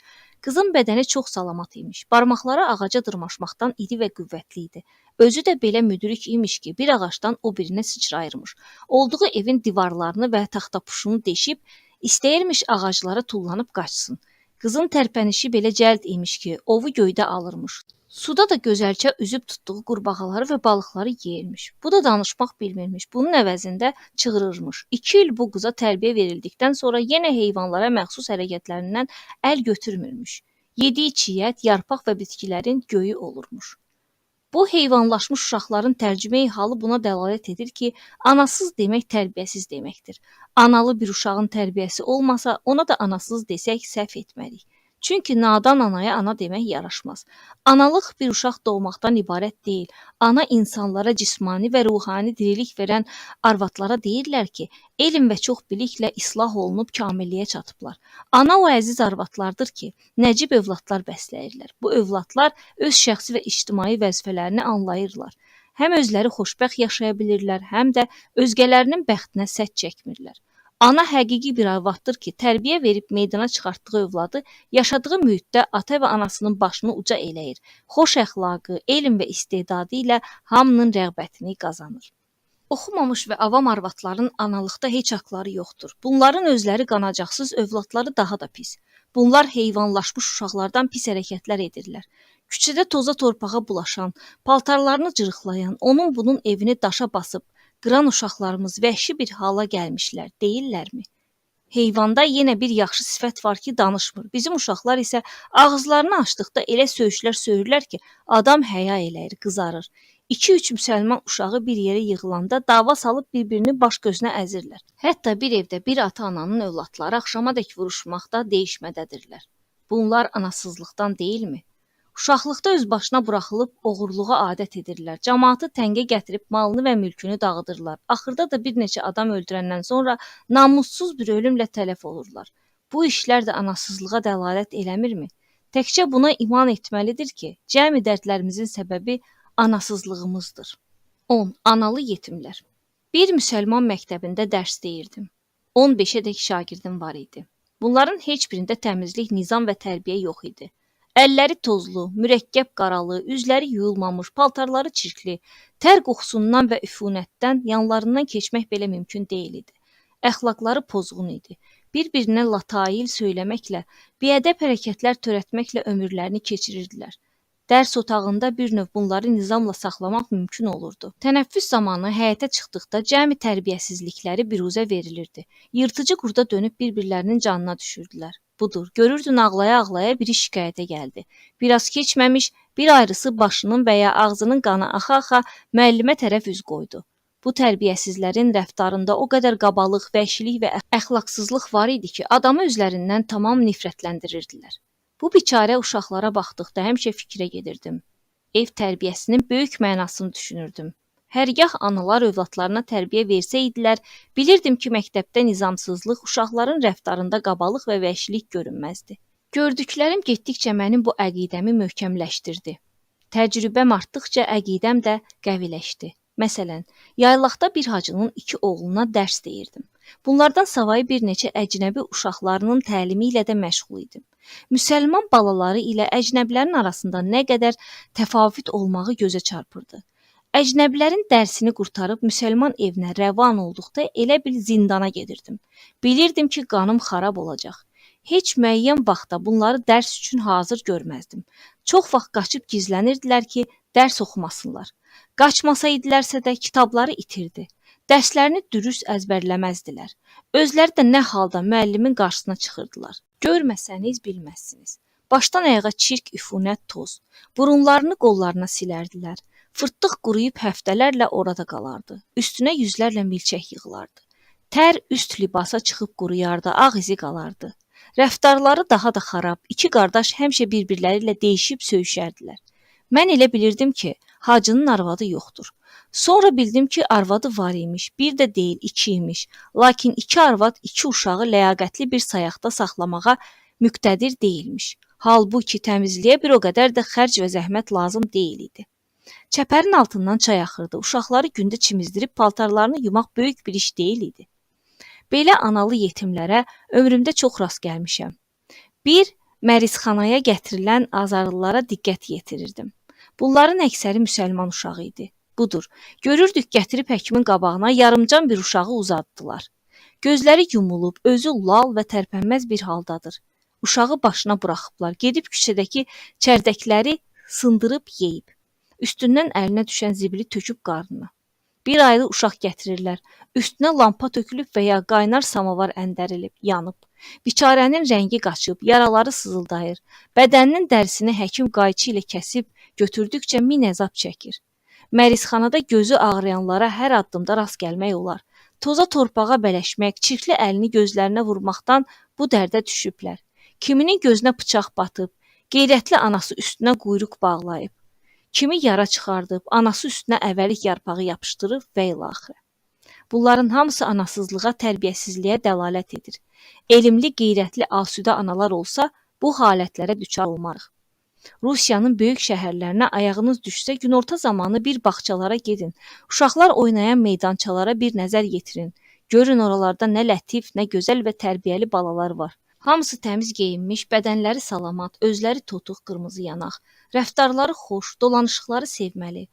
Qızın bədəni çox salamat imiş. Barmaqları ağaca dırmaşmaqdan iri və qüvvətli idi. Özü də belə müdrik imiş ki, bir ağacdan o birinə sıçrayırmış. Olduğu evin divarlarını və taxtapuşunu deşib, istəyirmiş ağaclara tullanıb qaçsın. Qızın tərpənişi belə cəld imiş ki, ovu göydə alırmış. Suda da gözəlcə üzüb tutduğu qurbağaları və balıqları yeyirmiş. Bu da danışmaq bilmirmiş. Bunun əvəzində çığırırmış. 2 il bu qıza tərbiyə verildikdən sonra yenə heyvanlara məxsus hərəkətlərindən əl götürmürmüş. Yediyi çiğ ət, yarpaq və bitkilərin göyü olurmuş. Bu heyvanlaşmış uşaqların tərcümeyi halı buna dəlalət edir ki, anasız demək tərbiyəsiz deməkdir. Analı bir uşağın tərbiyəsi olmasa, ona da anasız desək səhv etmərik. Çünki nadan anaya ana demək yaraşmaz. Analıq bir uşaq doğmaqdan ibarət deyil. Ana insanlara cismani və ruhani dirilik verən arvadlara deyirlər ki, elm və çox biliklə islah olunub kamilliyə çatıblar. Ana o əziz arvadlardır ki, nəcib övladlar bəsləyirlər. Bu övladlar öz şəxsi və ictimai vəzifələrini anlayırlar. Həm özləri xoşbəxt yaşaya bilirlər, həm də özgələrinin bəxtinə sədd çəkmirlər. Ana həqiqi bir arvaddır ki, tərbiyə verib meydana çıxartdığı övladı yaşadığı mühitdə ata və anasının başını uca eləyir. Xoş əxlaqı, elm və istedadı ilə hamının rəğbətini qazanır. Oxumamış və avam arvadların analıqda heç haqları yoxdur. Bunların özləri qanacaqsız, övladları daha da pis. Bunlar heyvanlaşmış uşaqlardan pis hərəkətlər edirlər. Küçədə toza torpağa bulaşan, paltarlarını cırıqlayan, onun bunun evini daşa basıb qıran uşaqlarımız vəhşi bir hala gəlmişlər, deyillərmi? Heyvanda yenə bir yaxşı sifət var ki, danışmır. Bizim uşaqlar isə ağızlarını açdıqda elə söyüşlər söyürlər ki, adam həya eləyir, qızarır. 2-3 müsəlman uşağı bir yerə yığılanda dava salıb bir-birini baş gözünə əzirlər. Hətta bir evdə bir ata-ananın övladları axşamadək vuruşmaqda, deyişmədədirlər. Bunlar anasızlıqdan deyilmi? Uşaqlıqda öz başına buraxılıb oğurluğa adət edirlər. Camaatı təngə gətirib malını və mülkünü dağıdırlar. Axırda da bir neçə adam öldürəndən sonra namussuz bir ölümlə tələf olurlar. Bu işlər də anasızlığa dəlalət eləmirmi? Təkcə buna iman etməlidir ki, cəmi dərdlərimizin səbəbi anasızlığımızdır. 10. Analı yetimlər. Bir müsəlman məktəbində dərs deyirdim. 15-ədək şagirdim var idi. Bunların heç birində təmizlik, nizam və tərbiyə yox idi. Əlləri tozlu, mürəkkəb qaralı, üzləri yuyulmamış, paltarları çirkli, tər qoxusundan və üfunətdən yanlarından keçmək belə mümkün deyil idi. Əxlaqları pozğun idi. Bir-birinə latail söyləməklə, biədəb hərəkətlər törətməklə ömürlərini keçirirdilər. Dərs otağında bir növ bunları nizamla saxlamaq mümkün olurdu. Tənəffüs zamanı həyətə çıxdıqda cəmi tərbiyəsizlikləri büruzə verilirdi. Yırtıcı qurda dönüb bir-birlərinin canına düşürdülər. Budur, görürdün ağlaya-ağlaya biri şikayətə gəldi. Biraz keçməmiş bir ayrısı başının və ya ağzının qanı axa-axa müəllimə tərəf üz qoydu. Bu tərbiyəsizlərin rəftarında o qədər qabalıq, vəhşilik və əxlaqsızlıq var idi ki, adamı özlərindən tamam nifrətləndirirdilər. Bu biçarə uşaqlara baxdıqda həmişə fikrə gedirdim. Ev tərbiyəsinin böyük mənasını düşünürdüm. Hərgah analar övladlarına tərbiyə versəydilər, bilirdim ki, məktəbdə nizamsızlıq, uşaqların rəftarında qabalıq və vəhşilik görünməzdi. Gördüklərim getdikcə mənim bu əqidəmi möhkəmləşdirdi. Təcrübəm artdıqca əqidəm də qəviləşdi. Məsələn, yaylaqda bir hacının 2 oğluna dərs deyirdim. Bunlardan savayı bir neçə əcnəbi uşaqlarının təlimi ilə də məşğul idim. Müsəlman balaları ilə əcnəbilərin arasında nə qədər təfavüt olmağı gözə çarpırdı. Əcnəbilərin dərsini qurtarıb müsəlman evinə rəvan olduqda elə bil zindana gedirdim. Bilirdim ki, qanım xarab olacaq. Heç müəyyən vaxtda bunları dərs üçün hazır görməzdim. Çox vaxt qaçıb gizlənirdilər ki, dərs oxumasınlar. Qaçmasaydılarsa da kitabları itirdi. Dərslərini dürüst əzbərləməzdilər. Özləri də nə halda müəllimin qarşısına çıxırdılar. Görməsəniz bilməzsiniz. Başdan ayağa çirk, üfunət, toz. Burunlarını qollarına silərdilər. Fırtdıq quruyub həftələrlə orada qalardı. Üstünə yüzlərlə milçək yığılardı. Tər üst libasa çıxıb quruyardı, ağ izi qalardı. Rəftarları daha da xarab. İki qardaş həmişə bir-birləri ilə deyişib söyüşərdilər. Mən elə bilirdim ki, hacının arvadı yoxdur. Sonra bildim ki, arvadı var imiş, bir də deyil, 2 imiş. Lakin 2 arvad 2 uşağı ləyaqətli bir sayaqda saxlamağa müqtədir deyilmiş. Halbuki təmizliyə bir o qədər də xərc və zəhmət lazım deyil idi. Çəpərin altından çay axırdı. Uşaqları gündə çimizdirib paltarlarını yumaq böyük bir iş deyil idi. Belə analı yetimlərə ömrümdə çox rast gəlmişəm. Bir mərizxanaya gətirilən azarlılara diqqət yetirirdim. Bunların əksəri müsəlman uşağı idi. Budur, görürdük gətirib həkimin qabağına yarımcan bir uşağı uzatdılar. Gözləri yumulub, özü lal və tərpənməz bir haldadır. Uşağı başına buraxıblar, gedib küçədəki çərdəkləri sındırıb yeyib. Üstündən əlinə düşən zibili töküb qarnına. Bir ayrı uşaq gətirirlər. Üstünə lampa tökülüb və ya qaynar samovar əndərilib, yanıb. Biçarənin rəngi qaçıb, yaraları sızıldayır. Bədəninin dərisini həkim qayçı ilə kəsib götürdükcə min əzab çəkir. Mərizxanada gözü ağrıyanlara hər addımda rast gəlmək olar. Toza torpağa bələşmək, çirkli əlini gözlərinə vurmaqdan bu dərdə düşüblər. Kiminin gözünə bıçaq batıb, qeyrətli anası üstünə quyruq bağlayıb. Kimi yara çıxardıb, anası üstünə əvəlik yarpağı yapışdırıb və ilaxırı. Bunların hamısı anasızlığa, tərbiyəsizliyə dəlalət edir. Elmli, qeyrətli, asudə analar olsa, bu halətlərə düçar olmarıq. Rusiyanın böyük şəhərlərinə ayağınız düşsə, günorta zamanı bir bağçalara gedin. Uşaqlar oynayan meydançalara bir nəzər yetirin. Görün oralarda nə lətif, nə gözəl və tərbiyəli balalar var. Hamısı təmiz geyinmiş, bədənləri salamat, özləri totuq, qırmızı yanaq. Rəftarları xoş, dolanışıqları sevməli.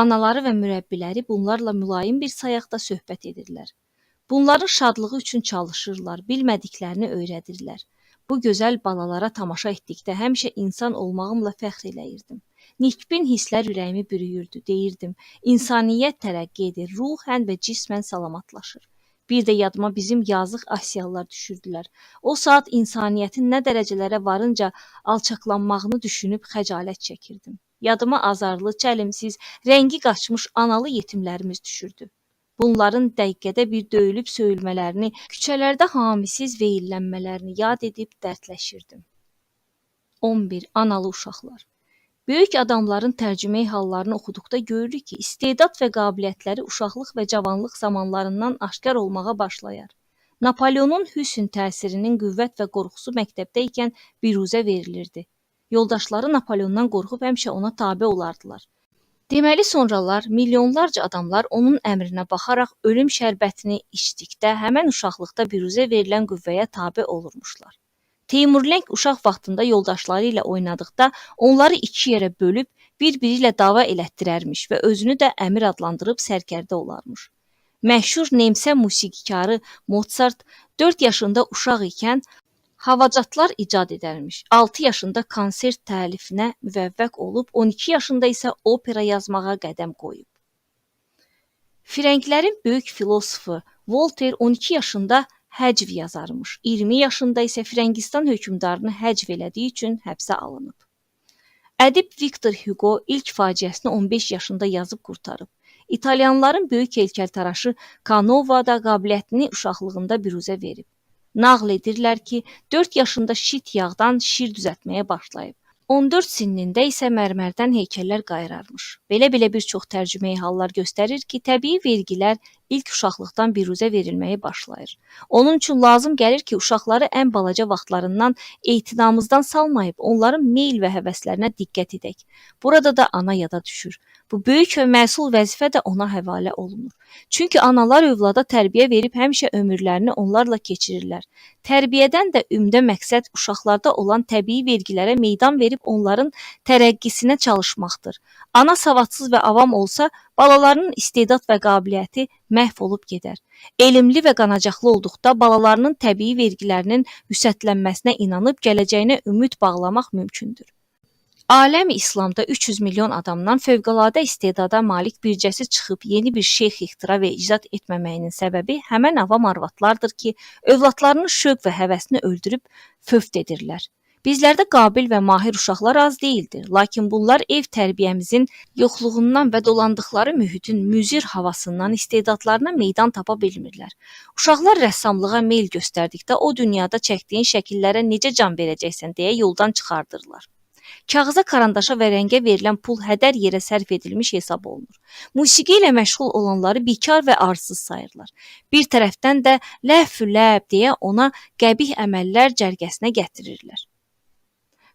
Anaları və mürəbbiləri bunlarla mülayim bir sayaqda söhbət edirlər. Bunların şadlığı üçün çalışırlar, bilmədiklərini öyrədirlər. Bu gözəl balalara tamaşa etdikdə həmişə insan olmağımla fəxr eləyirdim. Nikbin hisslər ürəyimi bürüyürdü, deyirdim, insaniyyət tərəqqi edir, ruhən və cismən salamatlaşır. Bir də yadıma bizim yazıq Asiyalılar düşürdülər. O saat insaniyyətin nə dərəcələrə varınca alçaqlanmağını düşünüb xəcalət çəkirdim. Yadıma azarlı, çəlimsiz, rəngi qaçmış analı yetimlərimiz düşürdü. Bunların dəqiqədə bir döyülüb söyülmələrini, küçələrdə hamisiz veyillənmələrini yad edib dərdləşirdim. 11. Analı uşaqlar. Böyük adamların tərcümeyi hallarını oxuduqda görürük ki, istedad və qabiliyyətləri uşaqlıq və cavanlıq zamanlarından aşkar olmağa başlayar. Napoleonun hüsn təsirinin qüvvət və qorxusu məktəbdə ikən biruzə verilirdi. Yoldaşları Napoleondan qorxub həmişə ona tabe olardılar. Deməli, sonralar milyonlarca adamlar onun əmrinə baxaraq ölüm şərbətini içdikdə həmən uşaqlıqda biruzə verilən qüvvəyə tabe olurmuşlar. Teymurləng uşaq vaxtında yoldaşları ilə oynadıqda onları iki yerə bölüb bir-biri ilə dava elətdirərmiş və özünü də əmir adlandırıb sərkərdə olarmış. Məşhur nemsə musiqikarı Mozart 4 yaşında uşaq ikən havacatlar icad edərmiş. 6 yaşında konsert təlifinə müvəffəq olub, 12 yaşında isə opera yazmağa qədəm qoyub. Firənglərin böyük filosofu Voltaire 12 yaşında həcv yazarmış. 20 yaşında isə Firəngistan hökmdarını həcv elədiyi üçün həbsə alınıb. Ədib Victor Hugo ilk faciəsini 15 yaşında yazıb qurtarıb. İtalyanların böyük heykəltaraşı Canova da qabiliyyətini uşaqlığında büruzə verib. Nağıl edirlər ki, 4 yaşında şit yağdan şir düzəltməyə başlayıb. 14 sinnində isə mərmərdən heykəllər qayrarmış. Belə-belə bir çox tərcümeyi hallar göstərir ki, təbii vergilər ilk uşaqlıqdan biruzə verilməyə başlayır. Onun üçün lazım gəlir ki, uşaqları ən balaca vaxtlarından etinamızdan salmayıb onların meyl və həvəslərinə diqqət edək. Burada da ana yada düşür. Bu böyük və məsul vəzifə də ona həvalə olunur. Çünki analar övlada tərbiyə verib həmişə ömürlərini onlarla keçirirlər. Tərbiyədən də ümdə məqsəd uşaqlarda olan təbii vergilərə meydan verib onların tərəqqisinə çalışmaqdır. Ana savadsız və avam olsa, balalarının istedad və qabiliyyəti məhv olub gedər. Elmli və qanacaqlı olduqda balalarının təbii vergilərinin vüsətlənməsinə inanıb gələcəyinə ümid bağlamaq mümkündür. Aləm-i İslamda 300 milyon adamdan fövqəladə istedada malik bircəsi çıxıb yeni bir şeyx ixtira və icad etməməyinin səbəbi həmən avam arvadlardır ki, övladlarının şövq və həvəsini öldürüb fövt edirlər. Bizlərdə qabil və mahir uşaqlar az deyildir, lakin bunlar ev tərbiyəmizin yoxluğundan və dolandıqları mühitin müzir havasından istedadlarına meydan tapa bilmirlər. Uşaqlar rəssamlığa meyl göstərdikdə o dünyada çəkdiyin şəkillərə necə can verəcəksən deyə yoldan çıxardırlar. Kağıza, karandaşa və rəngə verilən pul hədər yerə sərf edilmiş hesab olunur. Musiqi ilə məşğul olanları bikar və arsız sayırlar. Bir tərəfdən də ləf-ləb deyə ona qəbih əməllər cərgəsinə gətirirlər.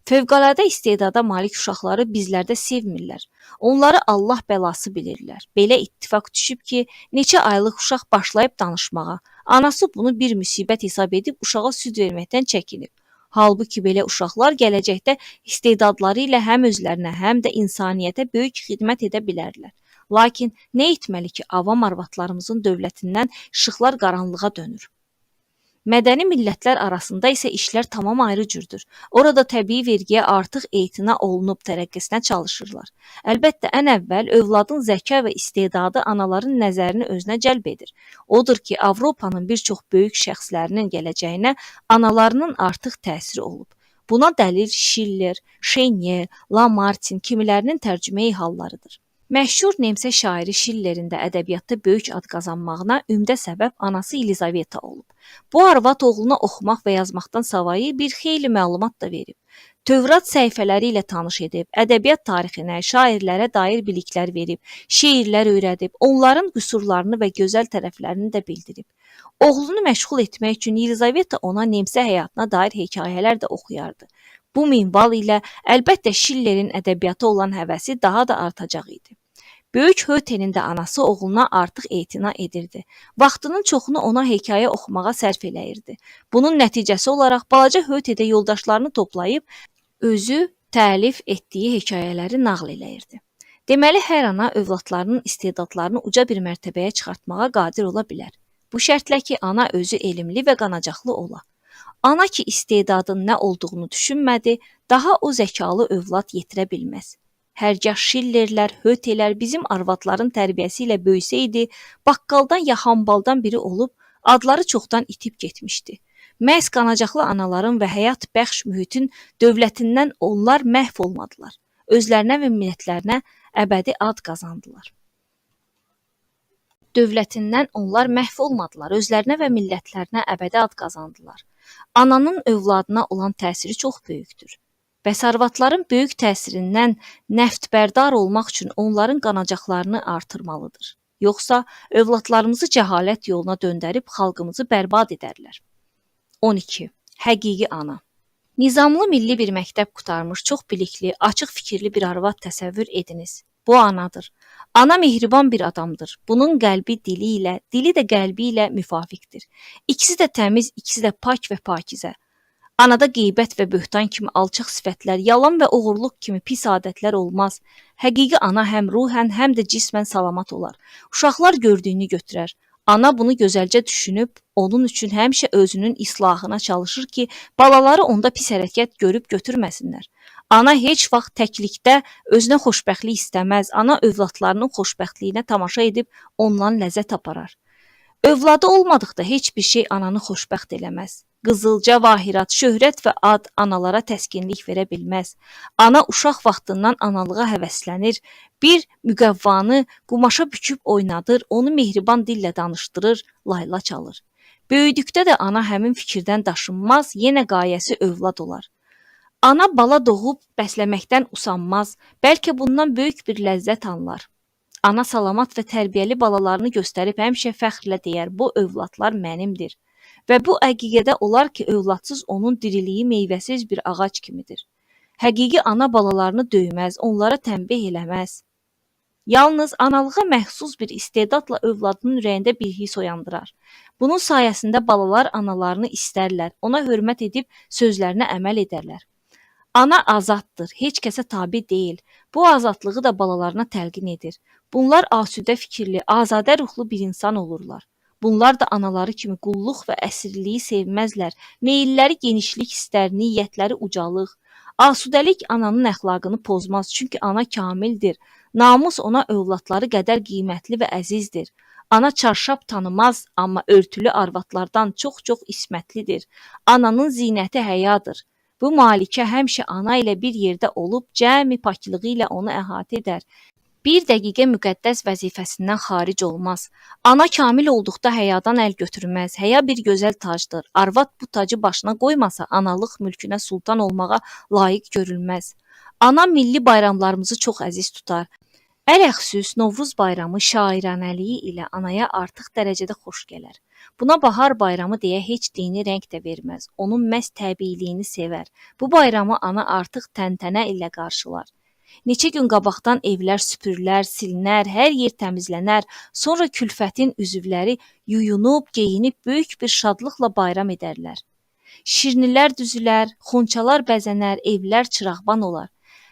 Fövqəladə istedada malik uşaqları bizlərdə sevmirlər. Onları Allah bəlası bilirlər. Belə ittifaq düşüb ki, neçə aylıq uşaq başlayıb danışmağa. Anası bunu bir müsibət hesab edib uşağa süd verməkdən çəkinib. Halbuki belə uşaqlar gələcəkdə istedadları ilə həm özlərinə, həm də insaniyyətə böyük xidmət edə bilərlər. Lakin nə etməli ki, avam arvadlarımızın dövlətindən işıqlar qaranlığa dönür. Mədəni millətlər arasında isə işlər tamam ayrı cürdür. Orada təbii vergiyə artıq etina olunub tərəqqisinə çalışırlar. Əlbəttə, ən əvvəl övladın zəka və istedadı anaların nəzərini özünə cəlb edir. Odur ki, Avropanın bir çox böyük şəxslərinin gələcəyinə analarının artıq təsiri olub. Buna dəlil Schiller, Chenier, Lamartine kimilərinin tərcümeyi hallarıdır. Məşhur nemsə şairi Schillerin də ədəbiyyatda böyük ad qazanmağına ümdə səbəb anası Elizaveta olub. Bu arvad oğluna oxumaq və yazmaqdan savayı bir xeyli məlumat da verib. Tövrat səhifələri ilə tanış edib, ədəbiyyat tarixinə, şairlərə dair biliklər verib, şeirlər öyrədib, onların qüsurlarını və gözəl tərəflərini də bildirib. Oğlunu məşğul etmək üçün Elizaveta ona nemsə həyatına dair hekayələr də oxuyardı. Bu minval ilə əlbəttə Schillerin ədəbiyyata olan həvəsi daha da artacaq idi. Böyük Hötenin də anası oğluna artıq etina edirdi. Vaxtının çoxunu ona hekayə oxumağa sərf eləyirdi. Bunun nəticəsi olaraq balaca Höte də yoldaşlarını toplayıb özü təlif etdiyi hekayələri nağıl eləyirdi. Deməli, hər ana övladlarının istedadlarını uca bir mərtəbəyə çıxartmağa qadir ola bilər. Bu şərtlə ki, ana özü elmli və qanacaqlı ola. Ana ki istedadın nə olduğunu düşünmədi, daha o zəkalı övlad yetirə bilməz. Hərgah Şillerlər, Hötelər bizim arvadların tərbiyəsi ilə böyüsəydi, baqqaldan ya hambaldan biri olub, adları çoxdan itib getmişdi. Məhz qanacaqlı anaların və həyat bəxş mühitin dövlətindən onlar məhv olmadılar. Özlərinə və millətlərinə əbədi ad qazandılar. Dövlətindən onlar məhv olmadılar, özlərinə və millətlərinə əbədi ad qazandılar. Ananın övladına olan təsiri çox böyükdür. Bəs arvadların böyük təsirindən nəftbərdar olmaq üçün onların qanacaqlarını artırmalıdır. Yoxsa övladlarımızı cəhalət yoluna döndərib xalqımızı bərbad edərlər. 12. Həqiqi ana. Nizamlı milli bir məktəb qurtarmış, çox bilikli, açıq fikirli bir arvad təsəvvür ediniz. Bu anadır. Ana mehriban bir adamdır. Bunun qəlbi dili ilə, dili də qəlbi ilə müvafiqdir. İkisi də təmiz, ikisi də pak və pakizə. Anada qeybət və böhtan kimi alçaq sifətlər, yalan və oğurluq kimi pis adətlər olmaz. Həqiqi ana həm ruhən, həm də cismən salamat olar. Uşaqlar gördüyünü götürər. Ana bunu gözəlcə düşünüb, onun üçün həmişə özünün islahına çalışır ki, balaları onda pis hərəkət görüb götürməsinlər. Ana heç vaxt təklikdə özünə xoşbəxtlik istəməz. Ana övladlarının xoşbəxtliyinə tamaşa edib ondan ləzzət aparar. Övladı olmadıqda heç bir şey ananı xoşbəxt eləməz. Qızıl, cəvahirat, şöhrət və ad analara təskinlik verə bilməz. Ana uşaq vaxtından analığa həvəslənir, bir müqəvvanı qumaşa büküb oynadır, onu mehriban dillə danışdırır, layla çalır. Böyüdükdə də ana həmin fikirdən daşınmaz, yenə qayəsi övlad olar. Ana bala doğub bəsləməkdən usanmaz, bəlkə bundan böyük bir ləzzət anlar. Ana salamat və tərbiyəli balalarını göstərib həmişə fəxrlə deyər, bu övladlar mənimdir. Və bu əqiqədə olar ki, övladsız onun diriliyi meyvəsiz bir ağac kimidir. Həqiqi ana balalarını döyməz, onlara tənbih eləməz. Yalnız analığa məxsus bir istedadla övladının ürəyində bir his oyandırar. Bunun sayəsində balalar analarını istərlər, ona hörmət edib sözlərinə əməl edərlər. Ana azaddır, heç kəsə tabe deyil. Bu azadlığı da balalarına təlqin edir. Bunlar asudə fikirli, azadə ruhlu bir insan olurlar. Bunlar da anaları kimi qulluq və əsirliyi sevməzlər. Meyilləri genişlik istər, niyyətləri ucalıq. Asudəlik ananın əxlaqını pozmaz, çünki ana kamildir. Namus ona övladları qədər qiymətli və əzizdir. Ana çarşab tanımaz, amma örtülü arvadlardan çox-çox ismətlidir. Ananın zinəti həyadır. Bu malikə həmişə ana ilə bir yerdə olub, cəmi paklığı ilə onu əhatə edər. Bir dəqiqə müqəddəs vəzifəsindən xaric olmaz. Ana kamil olduqda həyadan əl götürməz. Həya bir gözəl tacdır. Arvad bu tacı başına qoymasa, analıq mülkünə sultan olmağa layiq görülməz. Ana milli bayramlarımızı çox əziz tutar. Ələxüsus Novruz bayramı şairanəliyi ilə anaya artıq dərəcədə xoş gələr. Buna bahar bayramı deyə heç dini rəng də verməz. Onun məhz təbiiliyini sevər. Bu bayramı ana artıq təntənə ilə qarşılar. Neçə gün qabaqdan evlər süpürülər, silinər, hər yer təmizlənər. Sonra külfətin üzvləri yuyunub, geyinib böyük bir şadlıqla bayram edərlər. Şirnilər düzülər, xonçalar bəzənər, evlər çırağban olar.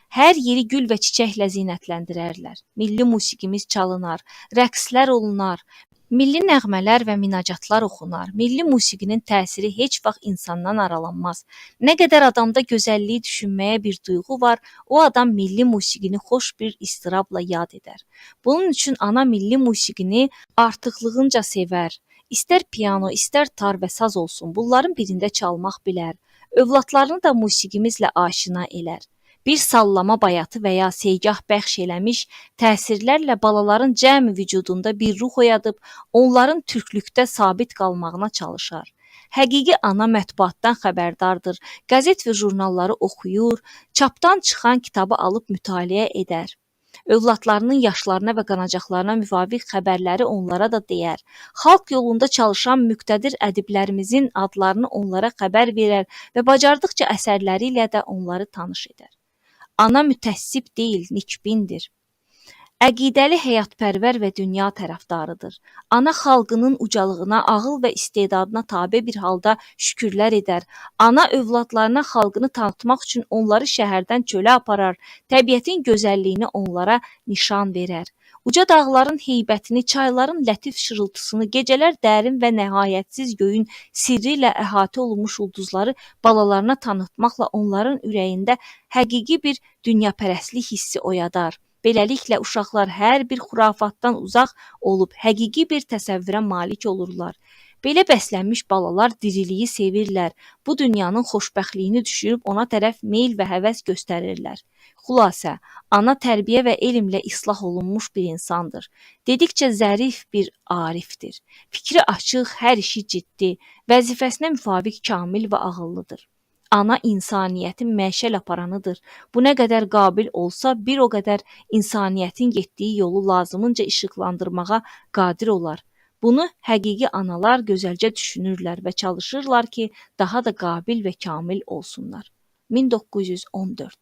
Hər yeri gül və çiçəklə zinətləndirərlər. Milli musiqimiz çalınar, rəqslər olunar, milli nəğmələr və minacatlar oxunar. Milli musiqinin təsiri heç vaxt insandan aralanmaz. Nə qədər adamda gözəlliyi düşünməyə bir duyğu var, o adam milli musiqini xoş bir istirabla yad edər. Bunun üçün ana milli musiqini artıqlığınca sevər. İstər piano, istər tar və saz olsun, bunların birində çalmaq bilər. Övladlarını da musiqimizlə aşina elər. Bir sallama bayatı və ya segah bəxş eləmiş təsirlərlə balaların cəmi vücudunda bir ruh oyadıb, onların türklükdə sabit qalmağına çalışar. Həqiqi ana mətbuatdan xəbərdardır, qəzet və jurnalları oxuyur, çapdan çıxan kitabı alıb mütaliə edər. Övladlarının yaşlarına və qanacaqlarına müvafiq xəbərləri onlara da deyər. Xalq yolunda çalışan müqtədir ədiblərimizin adlarını onlara xəbər verər və bacardıqca əsərləri ilə də onları tanış edər. Ana mütəssib deyil, nikbindir. Əqidəli həyatpərvər və dünya tərəfdarıdır. Ana xalqının ucalığına, ağıl və istedadına tabe bir halda şükürlər edər. Ana övladlarına xalqını tanıtmaq üçün onları şəhərdən çölə aparar, təbiətin gözəlliyini onlara nişan verər. Uca dağların heybətini, çayların lətif şırıltısını, gecələr dərin və nəhayətsiz göyün sirri ilə əhatə olunmuş ulduzları balalarına tanıtmaqla onların ürəyində həqiqi bir dünyapərəstlik hissi oyadar. Beləliklə uşaqlar hər bir xurafatdan uzaq olub həqiqi bir təsəvvürə malik olurlar. Belə bəslənmiş balalar diriliyi sevirlər, bu dünyanın xoşbəxtliyini düşünüb ona tərəf meyl və həvəs göstərirlər. Xülasə, ana tərbiyə və elmlə islah olunmuş bir insandır. Dedikcə zərif bir arifdir. Fikri açıq, hər işi ciddi, vəzifəsinə müvafiq kamil və ağıllıdır. Ana insaniyyətin məşəl aparanıdır. Bu nə qədər qabil olsa, bir o qədər insaniyyətin getdiyi yolu lazımınca işıqlandırmağa qadir olar. Bunu həqiqi analar gözəlcə düşünürlər və çalışırlar ki, daha da qabil və kamil olsunlar. 1914.